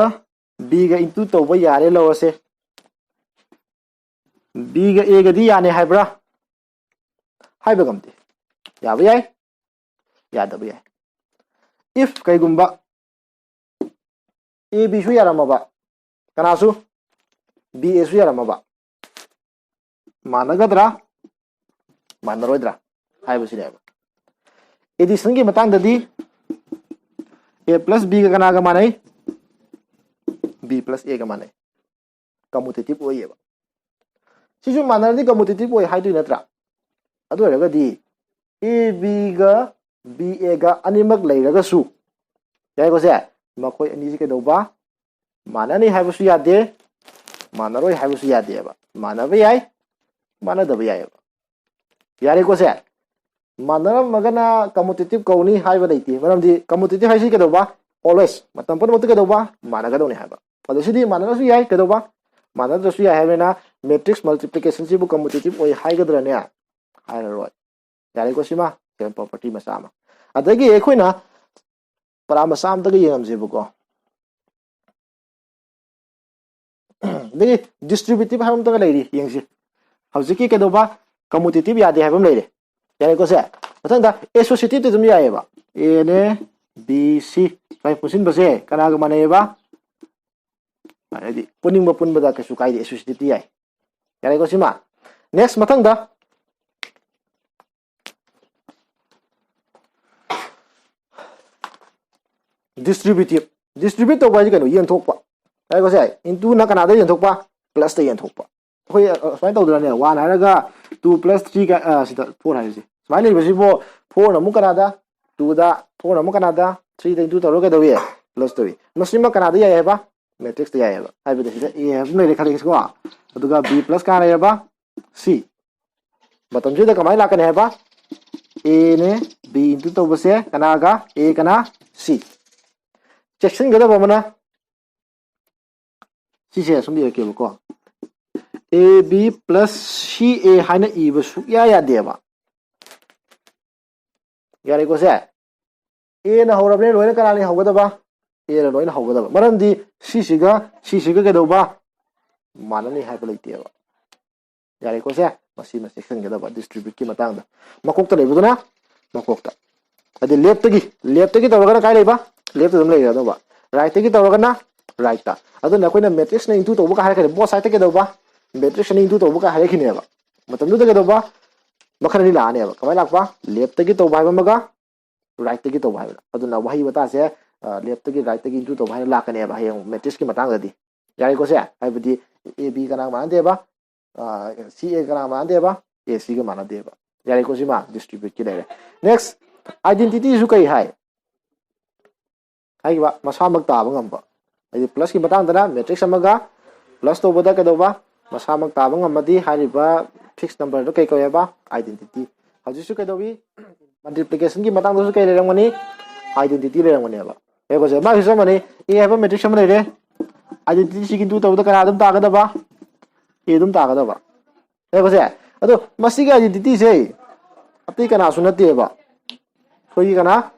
B ꯒ into ꯇꯧꯕ ꯌꯥꯔꯦ ꯂꯧꯔꯁꯦ꯫ B ꯒ A ꯒꯗꯤ ꯌꯥꯅꯤ ꯍꯥꯏꯕ꯭ꯔꯥ? ꯍꯥꯏꯕ ꯉꯝꯗꯦ꯫ ꯌꯥꯕ ꯌꯥꯏ, ꯌꯥꯗꯕ ꯌꯥꯏ꯫ If ꯀꯩꯒꯨꯝꯕ A B ꯁꯨ ꯌꯥꯔꯝꯃꯕ, ꯀꯅꯥꯁꯨ? B A ꯁꯨ ꯌꯥꯔꯝꯃꯕ, ꯃꯥꯟꯅꯒꯗ꯭ꯔꯥ ꯃꯥꯟꯅꯔꯣꯏꯗ꯭ꯔꯥ ꯍꯥꯏꯕꯁꯤꯅꯦꯕ꯫ Addition ꯒꯤ ꯃꯇꯥꯡꯗꯗꯤ A plus B ꯒ ꯀꯅꯥꯒ ꯃꯥꯟꯅꯩ? B plus A ꯒ ꯃꯥꯟꯅꯩ꯫ Commutative ꯑꯣꯏꯌꯦꯕ꯫ ꯁꯤꯁꯨ ꯃꯥꯟꯅꯔꯗꯤ commutative ꯑꯣꯏ ꯍꯥꯏꯗꯣꯏ ꯅꯠꯇ꯭ꯔꯥ? ꯑꯗꯨ ꯑꯣꯏꯔꯒꯗꯤ A B ꯒ B A ꯒ ꯑꯅꯤꯃꯛ ꯂꯩꯔꯒꯁꯨ, ꯌꯥꯏꯀꯣ ꯁꯦ? ꯃꯈꯣꯏ ꯑꯅꯤꯁꯤ ꯀꯩꯗꯧꯕ? ꯃꯥꯟꯅꯅꯤ ꯍꯥꯏꯕꯁꯨ ꯌꯥꯗꯦ, ꯃꯥꯟꯅꯔꯣꯏ ꯍꯥꯏꯕꯁꯨ ꯌꯥꯗꯦꯕ꯫ ꯃꯥꯟꯅꯕ ꯌꯥꯏ, ꯃꯥꯟꯅꯗꯕ ꯌꯥꯏꯑꯕ꯫ ꯌꯥꯔꯦꯀꯣ ꯁꯦ? ꯃꯥꯟꯅꯔꯝꯃꯒꯅ commutative ꯀꯧꯅꯤ ꯍꯥꯏꯕ ꯂꯩꯇꯦ꯫ ꯃꯔꯝꯗꯤ commutative ꯍꯥꯏꯁꯤ ꯀꯩꯗꯧꯕ? Always, ꯃꯇꯝ ꯄꯨꯝꯅꯃꯛꯇ ꯀꯩꯗꯧꯕ? ꯃꯥꯟꯅꯒꯗꯧꯅꯤ ꯍꯥꯏꯕ꯫ ꯑꯗꯣ ꯁꯤꯗꯤ ꯃꯥꯟꯅꯔꯁꯨ ꯌꯥꯏ, ꯀꯩꯗꯧꯕ? ꯃꯥꯟꯅꯗ꯭ꯔꯁꯨ ꯌꯥꯏ ꯍꯥꯏꯕꯅꯤꯅ, matrix multiplication ꯁꯤꯕꯨ commutative ꯑꯣꯏ ꯍꯥꯏꯒꯗ꯭ꯔꯅꯦ? ꯍꯥꯏꯔꯔꯣꯏ꯫ ꯌꯥꯔꯦꯀꯣ ꯁꯤꯃ? Second property ꯃꯆꯥ ꯑꯃ꯫ ꯑꯗꯒꯤ ꯑꯩꯈꯣꯏꯅ ꯄꯔꯥ ꯃꯆꯥ ꯑꯃꯇꯒ ꯌꯦꯡꯉꯝꯁꯦꯕꯀꯣ꯫ ꯑꯗꯒꯤ distributive ꯍꯥꯏꯕ ꯑꯃꯇꯒ ꯂꯩꯔꯤ, ꯌꯦꯡꯁꯤ꯫ ꯍꯧꯖꯤꯛꯀꯤ ꯀꯩꯗꯧꯕ? Commutative ꯌꯥꯗꯦ ꯍꯥꯏꯕ ꯑꯃ ꯂꯩꯔꯦ꯫ ꯌꯥꯔꯦꯀꯣ ꯁꯦ? ꯃꯊꯪꯗ associative ꯇꯤ ꯑꯗꯨꯝ ꯌꯥꯏꯑꯕ꯫ A ꯅꯦ, B, C ꯁꯨꯃꯥꯏꯅ ꯄꯨꯟꯁꯤꯟꯕꯁꯦ ꯀꯅꯥꯒ ꯃꯥꯟꯅꯩꯑꯕ? ꯍꯥꯏꯗꯤ ꯄꯨꯅꯤꯡꯕ ꯄꯨꯟꯕꯗ ꯀꯩꯁꯨ ꯀꯥꯏꯗꯦ, associative ꯇꯤ ꯌꯥꯏ꯫ ꯌꯥꯔꯦꯀꯣ ꯁꯤꯃ? Next, ꯃꯊꯪꯗ distributive꯫ Distribute ꯇꯧꯕ ꯍꯥꯏꯁꯦ ꯀꯩꯅꯣ? ꯌꯦꯟꯊꯣꯛꯄ꯫ ꯌꯥꯔꯦꯀꯣ ꯁꯦ? Into ꯅ ꯀꯅꯥꯗ ꯌꯦꯟꯊꯣꯛꯄ? Plus ꯇ ꯌꯦꯟꯊꯣꯛꯄ꯫ ꯑꯩꯈꯣꯏ, ꯑ, ꯁꯨꯃꯥꯏꯅ ꯇꯧꯗ꯭ꯔꯅꯦ? One ꯍꯥꯏꯔꯒ two plus three ꯀ-, ꯑ, ꯁꯤꯗ four ꯍꯥꯏꯔꯤꯁꯦ꯫ ꯁꯨꯃꯥꯏꯅ ꯂꯩꯕꯁꯤꯕꯨ four ꯅ ꯑꯃꯨꯛ ꯀꯅꯥꯗ? Two ꯗ, four ꯅ ꯑꯃꯨꯛ ꯀꯅꯥꯗ? Three ꯗ into ꯇꯧꯔꯒ ꯀꯩꯗꯧꯏ? Plus ꯇꯧꯏ꯫ ꯃꯁꯤꯃ ꯀꯅꯥꯗ ꯌꯥꯏ ꯍꯥꯏꯕ? Matrix ꯇ ꯌꯥꯏ ꯍꯥꯏꯕ꯫ ꯍꯥꯏꯕꯗꯤ ꯁꯤꯗ A ꯍꯥꯏꯕ ꯑꯃ ꯂꯩꯔꯦ ꯈꯜꯂꯁꯤꯀꯣ꯫ ꯑꯗꯨꯒ B plus ꯀꯅꯥ ꯂꯩꯔꯕ? C꯫ ꯃꯇꯝꯁꯤꯗ ꯀꯃꯥꯏꯅ ꯂꯥꯛꯀꯅꯤ ꯍꯥꯏꯕ? A ꯅꯦ, B into ꯇꯧꯕꯁꯦ ꯀꯅꯥꯒ? A ꯀꯅꯥ? C꯫ ꯆꯦꯛꯁꯤꯟꯒꯗꯕ ꯑꯃꯅ, ꯁꯤꯁꯦ ꯑꯁꯨꯝ ꯏꯔꯛꯀꯦꯕꯀꯣ꯫ A B plus C A ꯍꯥꯏꯅ ꯏꯕ ꯁꯨꯛꯌꯥ ꯌꯥꯗꯦꯕ꯫ ꯌꯥꯔꯦꯀꯣ ꯁꯦ? A ꯅ ꯍꯧꯔꯕꯅꯤꯅ ꯂꯣꯏꯅ ꯀꯅꯥꯅ ꯍꯧꯒꯗꯕ? A ꯅ ꯂꯣꯏꯅ ꯍꯧꯒꯗꯕ꯫ ꯃꯔꯝꯗꯤ ꯁꯤꯁꯤꯒ ꯁꯤꯁꯤꯒ ꯀꯩꯗꯧꯕ? ꯃꯥꯟꯅꯅꯤ ꯍꯥꯏꯕ ꯂꯩꯇꯦꯕ꯫ ꯌꯥꯔꯦꯀꯣ ꯁꯦ? ꯃꯁꯤꯃ ꯆꯦꯛꯁꯤꯟꯒꯗꯕ distribute ꯀꯤ ꯃꯇꯥꯡꯗ꯫ ꯃꯀꯣꯛꯇ ꯂꯩꯕꯗꯨꯅ ꯃꯀꯣꯛꯇ꯫ ꯍꯥꯏꯗꯤ left ꯇꯒꯤ, left ꯇꯒꯤ ꯇꯧꯔꯒꯅ ꯀꯥꯏ ꯂꯩꯕ? Left ꯇ ꯑꯗꯨꯝ ꯂꯩꯔꯗꯧꯕ꯫ ꯔꯥꯏꯠꯇꯒꯤ ꯇꯧꯔꯒꯅ ꯔꯥꯏꯠꯇ꯫ ꯑꯗꯨꯅ ꯑꯩꯈꯣꯏꯅ ꯃꯦꯇ꯭ꯔꯤꯛꯁꯅ ꯏꯟꯇꯨ ꯇꯧꯕꯒ ꯍꯥꯏꯔꯛꯀꯅꯤ, ꯕꯣꯠ ꯁꯥꯏꯠꯇ ꯀꯩꯗꯧꯕ? ꯃꯦꯇ꯭ꯔꯤꯛꯁꯅ ꯏꯟꯇꯨ ꯇꯧꯕꯒ ꯍꯥꯏꯔꯛꯈꯤꯅꯦꯕ꯫ ꯃꯇꯝꯗꯨꯗ ꯀꯩꯗꯧꯕ? ꯃꯈꯜ ꯑꯅꯤ ꯂꯥꯛꯑꯅꯦꯕ꯫ ꯀꯃꯥꯏꯅ ꯂꯥꯛꯄ? ꯂꯦꯞꯇꯒꯤ ꯇꯧꯕ ꯍꯥꯏꯕ ꯑꯃꯒ ꯔꯥꯏꯠꯇꯒꯤ ꯇꯧꯕ ꯍꯥꯏꯕ꯫ ꯑꯗꯨꯅ ꯋꯥꯍꯩ ꯋꯥꯇꯥꯁꯦ ꯂꯦꯞꯇꯒꯤ ꯔꯥꯏꯠꯇꯒꯤ ꯏꯟꯇꯨ ꯇꯧꯕ ꯍꯥꯏꯅ ꯂꯥꯛꯀꯅꯦꯕ ꯍꯌꯦꯡ ꯃꯦꯇ꯭ꯔꯤꯛꯁꯀꯤ ꯃꯇꯥꯡꯗꯗꯤ꯫ ꯌꯥꯔꯦꯀꯣ ꯁꯦ? ꯍꯥꯏꯕꯗꯤ ꯑꯦ ꯕꯤ ꯀꯅꯥ ꯃꯥꯟꯅꯗꯦꯕ? ꯁꯤ ꯑꯦ ꯀꯅꯥ ꯃꯥꯟꯅꯗꯦꯕ? ꯑꯦ ꯁꯤꯒ ꯃꯥꯟꯅꯗꯦꯕ꯫ ꯌꯥꯔꯦꯀꯣ, ꯁꯤꯃ ꯗꯤꯁꯇ꯭ꯔꯤꯕ꯭ꯌꯨꯠꯀꯤ ꯂꯩꯔꯦ꯫ ꯅꯦꯛꯁ, ꯑꯥꯏꯗꯦꯟꯇꯤꯇꯤꯁꯨ ꯀꯩ ꯍꯥꯏ? ꯍꯥꯏꯈꯤꯕ ꯃꯁꯥꯃꯛ ꯇꯥꯕ ꯉꯝꯕ꯫ ꯍꯥꯏꯗꯤ ꯄ꯭ꯂꯁꯀꯤ ꯃꯇꯥꯡꯗꯅ ꯃꯦꯇ꯭ꯔꯤꯛꯁ ꯑꯃꯒ ꯄ꯭ꯂꯁ ꯇꯧꯕꯗ ꯀꯩꯗꯧꯕ? ꯃꯁꯥꯃꯛ ꯇꯥꯕ ꯉꯝꯃꯗꯤ ꯍꯥꯏꯔꯤꯕ ꯐꯤꯛꯁ ꯅꯝꯕꯔꯗꯣ ꯀꯩ ꯀꯧꯋꯦꯕ? ꯑꯥꯏꯗꯦꯟꯇꯤꯇꯤ꯫ ꯍꯧꯖꯤꯛꯁꯨ ꯀꯩꯗꯧꯏ? ꯃꯜꯇꯤꯄ꯭ꯂꯤꯀꯦꯁꯟꯒꯤ ꯃꯇꯥꯡꯗꯁꯨ ꯀꯩ ꯂꯩꯔꯝꯒꯅꯤ? ꯑꯥꯏꯗꯦꯟꯇꯤꯇꯤ ꯂꯩꯔꯝꯒꯅꯦꯕ꯫ ꯌꯦꯡꯉꯣꯁꯦ, ꯃꯥꯒꯤꯁꯨ ꯆꯞ ꯃꯥꯟꯅꯩ꯫ ꯑꯦ ꯍꯥꯏꯕ ꯃꯦꯇ꯭ꯔꯤꯛꯁ ꯑꯃ ꯂꯩꯔꯦ, ꯑꯥꯏꯗꯦꯟꯇꯤꯇꯤꯁꯤꯒꯤ ꯏꯟꯇꯨ ꯇꯧꯕꯗ ꯀꯅꯥ ꯑꯗꯨꯝ ꯇꯥꯒꯗꯕ? ꯑꯦ ꯑꯗꯨꯝ ꯇꯥꯒꯗꯕ꯫ ꯌꯦꯡꯉꯣꯁꯦ, ꯑꯗꯣ ꯃꯁꯤꯒꯤ ꯑꯥꯏꯗꯦꯟꯇꯤꯇꯤꯁꯦ ꯑꯇꯩ ꯀꯅꯥꯁꯨ ꯅꯠꯇꯦꯕ, ꯑꯩꯈꯣꯏꯒꯤ ꯀꯅꯥ,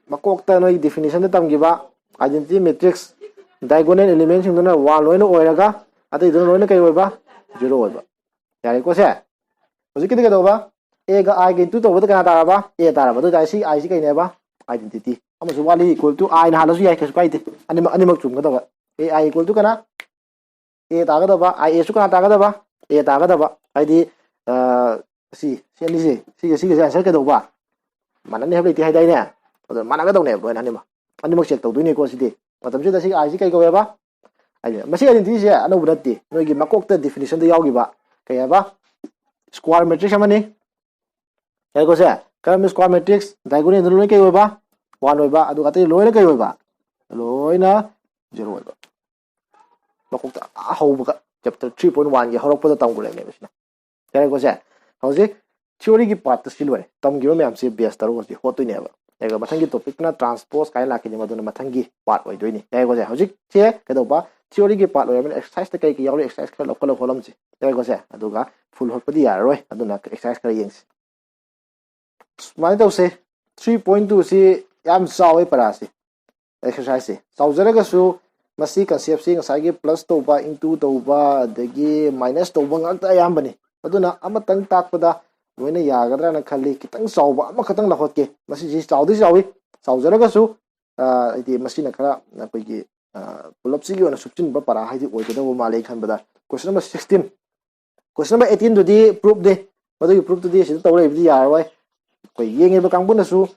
ꯃꯀꯣꯛꯇ ꯅꯣꯏꯒꯤ ꯗꯤꯐꯤꯅꯤꯁꯟꯗ ꯇꯝꯈꯤꯕ ꯑꯥꯏꯗꯦꯟꯇꯤꯇꯤ ꯃꯦꯇ꯭ꯔꯤꯛꯁ, ꯗꯥꯏꯒꯣꯅꯦꯜ ꯏꯂꯤꯃꯦꯟꯁꯤꯡꯗꯨꯅ ꯋꯥꯟ ꯂꯣꯏꯅ ꯑꯣꯏꯔꯒ ꯑꯇꯩꯗꯨꯅ ꯂꯣꯏꯅ ꯀꯩ ꯑꯣꯏꯕ? ꯖꯤꯔꯣ ꯑꯣꯏꯕ꯫ ꯌꯥꯔꯦꯀꯣ ꯁꯦ? ꯍꯧꯖꯤꯛꯀꯤꯗꯤ ꯀꯩꯗꯧꯕ? ꯑꯦꯒ ꯑꯥꯏꯒ ꯏꯟꯇꯨ ꯇꯧꯕꯗ ꯀꯅꯥ ꯇꯥꯔꯕ? ꯑꯦ ꯇꯥꯔꯕ꯫ ꯑꯗꯨ ꯑꯣꯏꯇꯥꯔꯗꯤ ꯁꯤ ꯑꯥꯏꯁꯤ ꯀꯩꯅꯦꯕ? ꯑꯥꯏꯗꯦꯟꯇꯤꯇꯤ꯫ ꯑꯃꯁꯨ ꯋꯥꯠꯂꯤ, ꯏꯀ꯭ꯋꯦꯜ ꯇꯨ ꯑꯥꯏꯅ ꯍꯥꯜꯂꯁꯨ ꯌꯥꯏ, ꯀꯩꯁꯨ ꯀꯥꯏꯗꯦ꯫ ꯑꯅꯤꯃꯛ, ꯑꯅꯤꯃꯛ ꯆꯨꯝꯒꯗꯕ꯫ ꯑꯦ ꯑꯥꯏ ꯏꯀ꯭ꯋꯦꯜ ꯇꯨ ꯀꯅꯥ? ꯑꯦ ꯇꯥꯒꯗꯕ꯫ ꯑꯥꯏ ꯑꯦꯁꯨ ꯀꯅꯥ ꯇꯥꯒꯗꯕ? ꯑꯦ ꯇꯥꯒꯗꯕ꯫ ꯍꯥꯏꯗꯤ, ꯑ, ꯁꯤ, ꯁꯤ ꯑꯅꯤꯁꯦ, ꯁꯤꯒ ꯁꯤꯒꯁꯦ ꯑꯟꯁꯔ ꯀꯩꯗꯧꯕ? ꯃꯥꯟꯅꯅꯤ ꯍꯥꯏꯕ ꯂꯩꯇꯦ ꯍꯥꯏꯗꯥꯏꯅꯦ? ꯑꯗꯣ ꯃꯥꯟꯅꯒꯗꯧꯅꯦꯕ ꯂꯣꯏꯅ ꯑꯅꯤꯃꯛ꯫ ꯑꯅꯤꯃꯛ ꯆꯦꯛ ꯇꯧꯗꯣꯏꯅꯤꯀꯣ ꯁꯤꯗꯤ꯫ ꯃꯇꯝꯁꯤꯗ ꯁꯤ ꯑꯥꯏꯁꯤ ꯀꯩ ꯀꯧꯋꯦꯕ? ꯍꯥꯏꯗꯤ ꯃꯁꯤ ꯑꯥꯏꯗꯦꯟꯇꯤꯇꯤꯁꯦ ꯑꯅꯧꯕ ꯅꯠꯇꯦ, ꯅꯣꯏꯒꯤ ꯃꯀꯣꯛꯇ ꯗꯤꯐꯤꯅꯤꯁꯟꯗ ꯌꯥꯎꯈꯤꯕ ꯀꯩ ꯍꯥꯏꯕ? ꯁ꯭ꯀ꯭ꯋꯥꯔ ꯃꯦꯇ꯭ꯔꯤꯛꯁ ꯑꯃꯅꯤ꯫ ꯌꯥꯏꯀꯣ ꯁꯦ? ꯀꯔꯝꯕ ꯁ꯭ꯀ꯭ꯋꯥꯔ ꯃꯦꯇ꯭ꯔꯤꯛꯁ? ꯗꯥꯏꯒꯣꯅꯦꯜꯗ ꯂꯣꯏꯅ ꯀꯩ ꯑꯣꯏꯕ? ꯋꯥꯟ ꯑꯣꯏꯕ꯫ ꯑꯗꯨꯒ ꯑꯇꯩ ꯂꯣꯏꯅ ꯀꯩ ꯑꯣꯏꯕ? ꯂꯣꯏꯅ ꯖꯦꯔꯣ ꯑꯣꯏꯕ꯫ ꯃꯀꯣꯛꯇ ꯑꯥ ꯍꯧꯕꯒ, ꯆꯦꯞꯇꯔ ꯊ꯭ꯔꯤ ꯄꯣꯏꯟ ꯋꯥꯟꯒꯤ ꯍꯧꯔꯛꯄꯗ ꯇꯝꯈ꯭ꯔꯦꯕꯅꯦꯕ ꯁꯤꯅ꯫ ꯌꯥꯔꯦꯀꯣ ꯁꯦ? ꯍꯧꯖꯤꯛ ꯊꯤꯑꯣꯔꯤꯒꯤ ꯄꯥꯔꯠꯇ ꯁꯤ ꯂꯣꯏꯔꯦ꯫ ꯇꯝꯈꯤꯕ ꯃꯌꯥꯝꯁꯤ ꯕꯦꯁ ꯇꯧꯔꯒ ꯍꯧꯖꯤꯛ ꯍꯣꯠꯇꯣꯏꯅꯦꯕ꯫ ꯑꯗꯨꯒ ꯃꯊꯪꯒꯤ ꯇꯣꯄꯤꯛꯇꯅ ꯇ꯭ꯔꯥꯟꯁꯄꯣꯖ ꯀꯥꯏꯅ ꯂꯥꯛꯈꯤꯅꯤ, ꯃꯗꯨꯅ ꯃꯊꯪꯒꯤ ꯄꯥꯔꯠ ꯑꯣꯏꯗꯣꯏꯅꯤ꯫ ꯌꯥꯔꯦꯀꯣ ꯁꯦ? ꯍꯧꯖꯤꯛꯁꯦ ꯀꯩꯗꯧꯕ? ꯊꯤꯑꯣꯔꯤꯒꯤ ꯄꯥꯔꯠ ꯑꯣꯏꯔꯕꯅꯤꯅ ꯑꯦꯛꯁꯔꯁꯥꯏꯁꯇ ꯀꯩ ꯀꯩ ꯌꯥꯎꯔꯤ, ꯑꯦꯛꯁꯔꯁꯥꯏꯁ ꯈꯔ ꯂꯧꯈꯠꯂꯒ ꯍꯣꯠꯂꯝꯁꯤ꯫ ꯌꯥꯔꯦꯀꯣ ꯁꯦ? ꯑꯗꯨꯒ ꯐꯨꯜ ꯍꯣꯠꯄꯗꯤ ꯌꯥꯔꯔꯣꯏ, ꯑꯗꯨꯅ ꯑꯦꯛꯁꯔꯁꯥꯏꯁ ꯈꯔ ꯌꯦꯡꯁꯤ꯫ ꯁꯨꯃꯥꯏꯅ ꯇꯧꯁꯦ, ꯊ꯭ꯔꯤ ꯄꯣꯏꯟ ꯇꯨꯁꯤ ꯌꯥꯝ ꯆꯥꯎꯋꯦ ꯄꯔꯥꯁꯤ, ꯑꯦꯛꯁꯔꯁꯥꯏꯁꯁꯤ ꯆꯥꯎꯖꯔꯒꯁꯨ ꯃꯁꯤ ꯀꯟꯁꯦꯞꯁꯤ ꯉꯁꯥꯏꯒꯤ ꯄ꯭ꯂꯁ ꯇꯧꯕ, ꯏꯟꯇꯨ ꯇꯧꯕ, ꯑꯗꯒꯤ ꯃꯥꯏꯅꯁ ꯇꯧꯕ ꯉꯥꯛꯇ ꯑꯌꯥꯝꯕꯅꯤ꯫ ꯑꯗꯨꯅ ꯑꯃꯇꯪ ꯇꯥꯛꯄꯗ ꯂꯣꯏꯅ ꯌꯥꯒꯗ꯭ꯔꯥꯅ ꯈꯜꯂꯤ꯫ ꯈꯤꯇꯪ ꯆꯥꯎꯕ ꯑꯃꯈꯛꯇꯪ ꯂꯧꯈꯠꯀꯦ꯫ ꯃꯁꯤꯁꯤ ꯆꯥꯎꯗꯤ ꯆꯥꯎꯋꯤ, ꯆꯥꯎꯖꯔꯒꯁꯨ ꯍꯥꯏꯗꯤ ꯃꯁꯤꯅ ꯈꯔ ꯑꯩꯈꯣꯏꯒꯤ ꯄꯨꯂꯞꯁꯤꯒꯤ ꯑꯣꯏꯅ ꯁꯨꯞꯆꯤꯟꯕ ꯄꯔꯥ ꯍꯥꯏꯗꯤ ꯑꯣꯏꯒꯗꯧꯕ ꯃꯥꯜꯂꯦ ꯑꯩ ꯈꯟꯕꯗ꯫ Question number sixteen, question number eighteen ꯗꯨꯗꯤ proof ꯅꯤ꯫ ꯃꯗꯨꯒꯤ proof ꯇꯨꯗꯤ ꯁꯤꯗ ꯇꯧ ꯂꯩꯕꯗꯤ ꯌꯥꯔꯔꯣꯏ꯫ ꯑꯩꯈꯣꯏ ꯌꯦꯡꯉꯤꯕ ꯀꯥꯡꯕꯨꯅꯁꯨ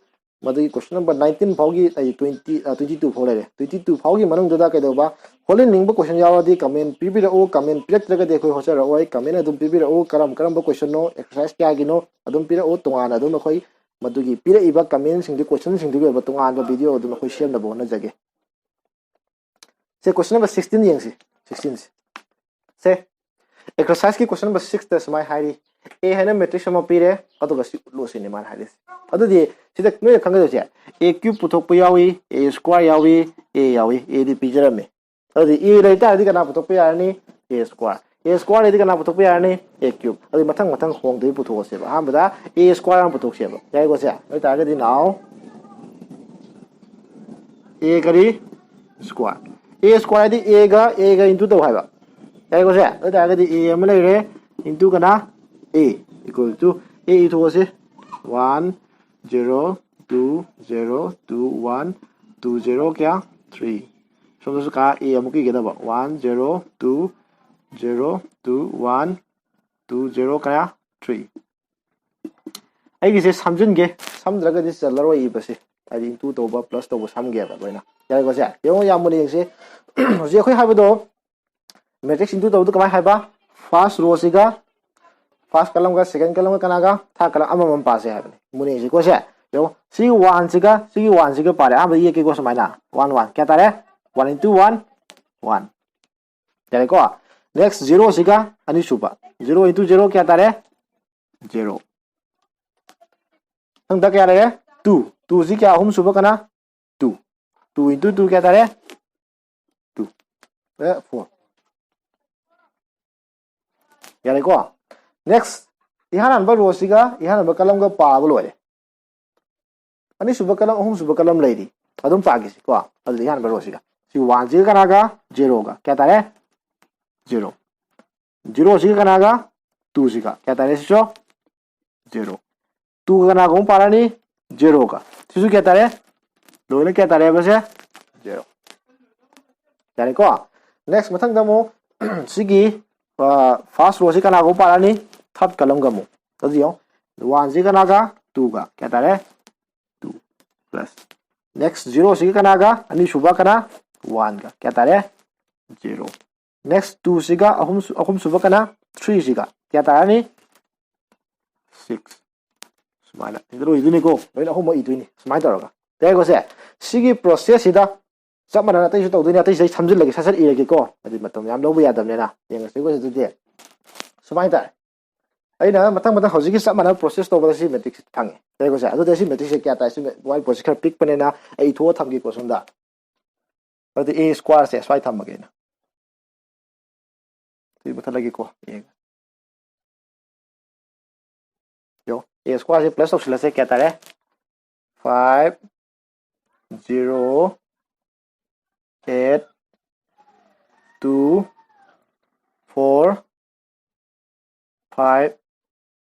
ꯃꯗꯨꯒꯤ question number nineteen ꯐꯥꯎꯒꯤ ꯑꯩ twenty twenty two ꯐꯥꯎ ꯂꯩꯔꯦ꯫ Twenty two ꯐꯥꯎꯒꯤ ꯃꯅꯨꯡꯗꯨꯗ ꯀꯩꯗꯧꯕ ꯍꯣꯠꯍꯟꯅꯤꯡꯕ question ꯌꯥꯎꯔꯗꯤ comment ꯄꯤꯕꯤꯔꯛꯎ꯫ Comment ꯄꯤꯔꯛꯇ꯭ꯔꯒꯗꯤ ꯑꯩꯈꯣꯏ ꯍꯣꯠꯆꯔꯛꯑꯣꯏ꯫ Comment ꯑꯗꯨꯝ ꯄꯤꯕꯤꯔꯛꯎ꯫ ꯀꯔꯝ ꯀꯔꯝꯕ question ꯅꯣ, exercise ꯀꯌꯥꯒꯤꯅꯣ ꯑꯗꯨꯝ ꯄꯤꯔꯛꯎ꯫ ꯇꯣꯉꯥꯟꯅ ꯑꯗꯨꯝ ꯑꯩꯈꯣꯏ ꯃꯗꯨꯒꯤ ꯄꯤꯔꯛꯏꯕ comment ꯁꯤꯡꯗꯨ, question ꯁꯤꯡꯗꯨꯒꯤ ꯑꯣꯏꯕ ꯇꯣꯉꯥꯟꯕ video ꯑꯗꯨꯝ ꯑꯩꯈꯣꯏ ꯁꯦꯝꯅꯕ ꯍꯣꯠꯅꯖꯒꯦ꯫ ꯁꯦ, question number sixteen ꯌꯦꯡꯁꯤ꯫ Sixteen ꯁꯦ꯫ ꯁꯦ, exercise ꯀꯤ question number six ꯇ ꯁꯨꯃꯥꯏꯅ ꯍꯥꯏꯔꯤ, A ꯍꯥꯏꯅ matrix ꯑꯃ ꯄꯤꯔꯦ, ꯑꯗꯨꯒ ꯁꯤ ꯎꯠꯂꯨ ꯁꯤꯅꯤ ꯃꯥꯅ ꯍꯥꯏꯔꯤꯁꯦ꯫ ꯑꯗꯨꯗꯤ ꯁꯤꯗ ꯅꯣꯏꯅ ꯈꯪꯒꯗꯣꯏꯁꯦ, a cube ꯄꯨꯊꯣꯛꯄ ꯌꯥꯎꯏ, a square ꯌꯥꯎꯏ, a ꯌꯥꯎꯏ, a ꯗꯤ ꯄꯤꯖꯔꯝꯃꯤ꯫ ꯑꯗꯨꯗꯤ a ꯂꯩ ꯇꯥꯔꯗꯤ ꯀꯅꯥ ꯄꯨꯊꯣꯛꯄ ꯌꯥꯔꯅꯤ? A square꯫ A square ꯂꯩꯗꯤ ꯀꯅꯥ ꯄꯨꯊꯣꯛꯄ ꯌꯥꯔꯅꯤ? A cube꯫ ꯑꯗꯨꯗꯤ ꯃꯊꯪ ꯃꯊꯪ ꯍꯣꯡꯗꯕꯤ ꯄꯨꯊꯣꯛꯑꯁꯦꯕ꯫ ꯑꯍꯥꯟꯕꯗ a square ꯑꯃ ꯄꯨꯊꯣꯛꯁꯦꯕ꯫ ꯌꯥꯏꯀꯣ ꯁꯦ? ꯑꯗꯨ ꯑꯣꯏꯇꯥꯔꯒꯗꯤ now a ꯀꯔꯤ? Square꯫ A square ꯍꯥꯏꯗꯤ a ꯒ a ꯒ into ꯇꯧ ꯍꯥꯏꯕ꯫ ꯌꯥꯏꯀꯣ ꯁꯦ? ꯑꯗꯨ ꯑꯣꯏꯇꯥꯔꯒꯗꯤ a ꯑꯃ ꯂꯩꯔꯦ, into ꯀꯅꯥ? A equal to a ꯏꯊꯣꯛꯑꯁꯦ꯫ One zero two zero two one two zero ꯀꯌꯥ? Three꯫ ꯁꯣꯝꯗꯁꯨ ꯀꯥ a ꯑꯃꯨꯛ ꯏꯒꯗꯕ꯫ One zero two zero two one two zero ꯀꯌꯥ? Three꯫ ꯑꯩꯒꯤꯁꯦ ꯁꯝꯖꯤꯟꯒꯦ, ꯁꯝꯗ꯭ꯔꯒꯗꯤ ꯆꯜꯂꯔꯣꯏ ꯏꯕꯁꯦ, ꯍꯥꯏꯗꯤ into ꯇꯧꯕ plus ꯇꯧꯕ ꯁꯝꯒꯦꯕ ꯂꯣꯏꯅ꯫ ꯌꯥꯔꯦꯀꯣ ꯁꯦ? ꯌꯦꯡꯉꯣ, ꯌꯥꯝ ꯃꯨꯟꯅ ꯌꯦꯡꯁꯦ꯫ ꯍꯧꯖꯤꯛ ꯑꯩꯈꯣꯏ ꯍꯥꯏꯕꯗꯣ matrix into ꯇꯧꯕꯗ ꯀꯃꯥꯏꯅ ꯍꯥꯏꯕ? First row ꯁꯤꯒ first column ꯒ second column ꯒ ꯀꯅꯥꯒ? Third column ꯑꯃꯃꯝ ꯄꯥꯁꯦ ꯍꯥꯏꯕꯅꯤ꯫ ꯃꯨꯟꯅ ꯌꯦꯡꯁꯤꯀꯣ ꯁꯦ꯫ ꯌꯦꯡꯉꯣ, ꯁꯤ one ꯁꯤꯒ ꯁꯤꯒꯤ one ꯁꯤꯒ ꯄꯥꯔꯦ꯫ ꯑꯍꯥꯟꯕꯗ ꯌꯦꯛꯀꯦꯀꯣ ꯁꯨꯃꯥꯏꯅ꯫ One, one꯫ ꯀꯌꯥ ꯇꯥꯔꯦ? One into one, one꯫ ꯌꯥꯔꯦꯀꯣ? Next zero ꯁꯤꯒ ꯑꯅꯤꯁꯨꯕ꯫ Zero into zero ꯀꯌꯥ ꯇꯥꯔꯦ? Zero꯫ ꯃꯊꯪꯗ ꯀꯌꯥ ꯂꯩꯔꯦ? Two꯫ Two ꯁꯤ ꯀꯌꯥ? ꯑꯍꯨꯝꯁꯨꯕ ꯀꯅꯥ? Two꯫ Two into two ꯀꯌꯥ ꯇꯥꯔꯦ? Two꯫ ꯑꯦ, four꯫ ꯌꯥꯔꯦꯀꯣ? Next, ꯏꯍꯥꯟ ꯍꯥꯟꯕ row ꯁꯤꯒ ꯏꯍꯥꯟ ꯍꯥꯟꯕ column ꯒ ꯄꯥꯕ ꯂꯣꯏꯔꯦ꯫ ꯑꯅꯤꯁꯨꯕ column, ꯑꯍꯨꯝꯁꯨꯕ column ꯂꯩꯔꯤ꯫ ꯑꯗꯨꯝ ꯄꯥꯒꯦꯁꯦ ꯀꯣ꯫ ꯑꯗꯨꯗꯤ ꯏꯍꯥꯟ ꯍꯥꯟꯕ row ꯁꯤꯒ꯫ ꯁꯤ one ꯁꯤꯒ ꯀꯅꯥꯒ? Zero ꯒ꯫ ꯀꯌꯥ ꯇꯥꯔꯦ? Zero꯫ Zero ꯁꯤꯒ ꯀꯅꯥꯒ? Two ꯁꯤꯒ꯫ ꯀꯌꯥ ꯇꯥꯔꯦ ꯁꯤꯁꯨ? Zero꯫ Two ꯒ ꯀꯅꯥꯒ ꯑꯃꯨꯛ ꯄꯥꯔꯅꯤ? Zero ꯒ꯫ ꯁꯤꯁꯨ ꯀꯌꯥ ꯇꯥꯔꯦ? ꯂꯣꯏꯅ ꯀꯌꯥ ꯇꯥꯔꯦꯕꯁꯦ? Zero. ꯌꯥꯔꯦꯀꯣ? Next, ꯃꯊꯪꯗ ꯑꯃꯨꯛ ꯁꯤꯒꯤ first row ꯁꯤ ꯀꯅꯥꯒ ꯄꯥꯔꯛꯑꯅꯤ? Third column ꯒ ꯑꯃꯨꯛ꯫ ꯑꯗꯨꯗꯤ ꯌꯦꯡꯉꯣ, one ꯁꯤ ꯀꯅꯥꯒ? Two ꯒ꯫ ꯀꯌꯥ ꯇꯥꯔꯦ? Two plus next zero ꯁꯤꯒ ꯀꯅꯥꯒ? ꯑꯅꯤꯁꯨꯕ ꯀꯅꯥ? One ꯒ꯫ ꯀꯌꯥ ꯇꯥꯔꯦ? Zero. Next two ꯁꯤꯒ ꯑꯍꯨꯝ, ꯑꯍꯨꯝꯁꯨꯕ ꯀꯅꯥ? Three ꯁꯤꯒ꯫ ꯀꯌꯥ ꯇꯥꯔꯅꯤ? Six. ꯁꯨꯃꯥꯏꯅ ꯁꯤꯗ ꯂꯣꯏꯗꯣꯏꯅꯤꯀꯣ, ꯂꯣꯏꯅ ꯑꯍꯨꯝꯃꯛ ꯏꯗꯣꯏꯅꯤ ꯁꯨꯃꯥꯏꯅ ꯇꯧꯔꯒ꯫ ꯌꯥꯔꯦꯀꯣ ꯁꯦ? ꯁꯤꯒꯤ process ꯁꯤꯗ ꯆꯞ ꯃꯥꯟꯅꯅ ꯑꯇꯩꯁꯨ ꯇꯧꯗꯣꯏꯅꯤ, ꯑꯇꯩꯁꯤꯗ ꯑꯩ ꯁꯝꯖꯤꯜꯂꯒꯦ, ꯁꯠ ꯁꯠ ꯏꯔꯒꯦꯀꯣ, ꯍꯥꯏꯗꯤ ꯃꯇꯝ ꯌꯥꯝ ꯂꯧꯕ ꯌꯥꯗꯕꯅꯤꯅ꯫ ꯌꯦꯡꯉꯁꯤꯀꯣ ꯁꯤꯗꯗꯤ꯫ ꯁꯨꯃꯥꯏꯅ ꯇꯥꯔꯦ꯫ ꯑꯩꯅ ꯃꯊꯪ ꯃꯊꯪ ꯍꯧꯖꯤꯛꯀꯤ ꯆꯞ ꯃꯥꯟꯅꯕ process ꯇꯧꯕꯗ ꯁꯤ matrix ꯁꯦ ꯐꯪꯉꯦ꯫ ꯌꯥꯔꯦꯀꯣ ꯁꯦ? ꯑꯗꯨꯗꯤ ꯁꯤ matrix ꯁꯦ ꯀꯌꯥ ꯇꯥꯏ? ꯁꯤ white board ꯁꯦ ꯈꯔ ꯄꯤꯛꯄꯅꯤꯅ ꯑꯩ ꯏꯊꯣꯛꯑ ꯊꯝꯒꯦꯀꯣ ꯁꯣꯝꯗ꯫ ꯑꯗꯨꯗꯤ A square ꯁꯦ ꯁ꯭ꯋꯥꯏ ꯊꯝꯃꯒꯦ ꯑꯩꯅ꯫ ꯁꯤ ꯃꯨꯠꯊꯠꯂꯒꯦꯀꯣ꯫ ꯌꯦꯡꯉꯦ꯫ ꯌꯣ, A square ꯁꯦ plus ꯇꯧꯁꯤꯜꯂꯁꯦ, ꯀꯌꯥ ꯇꯥꯔꯦ? Five zero eight two four five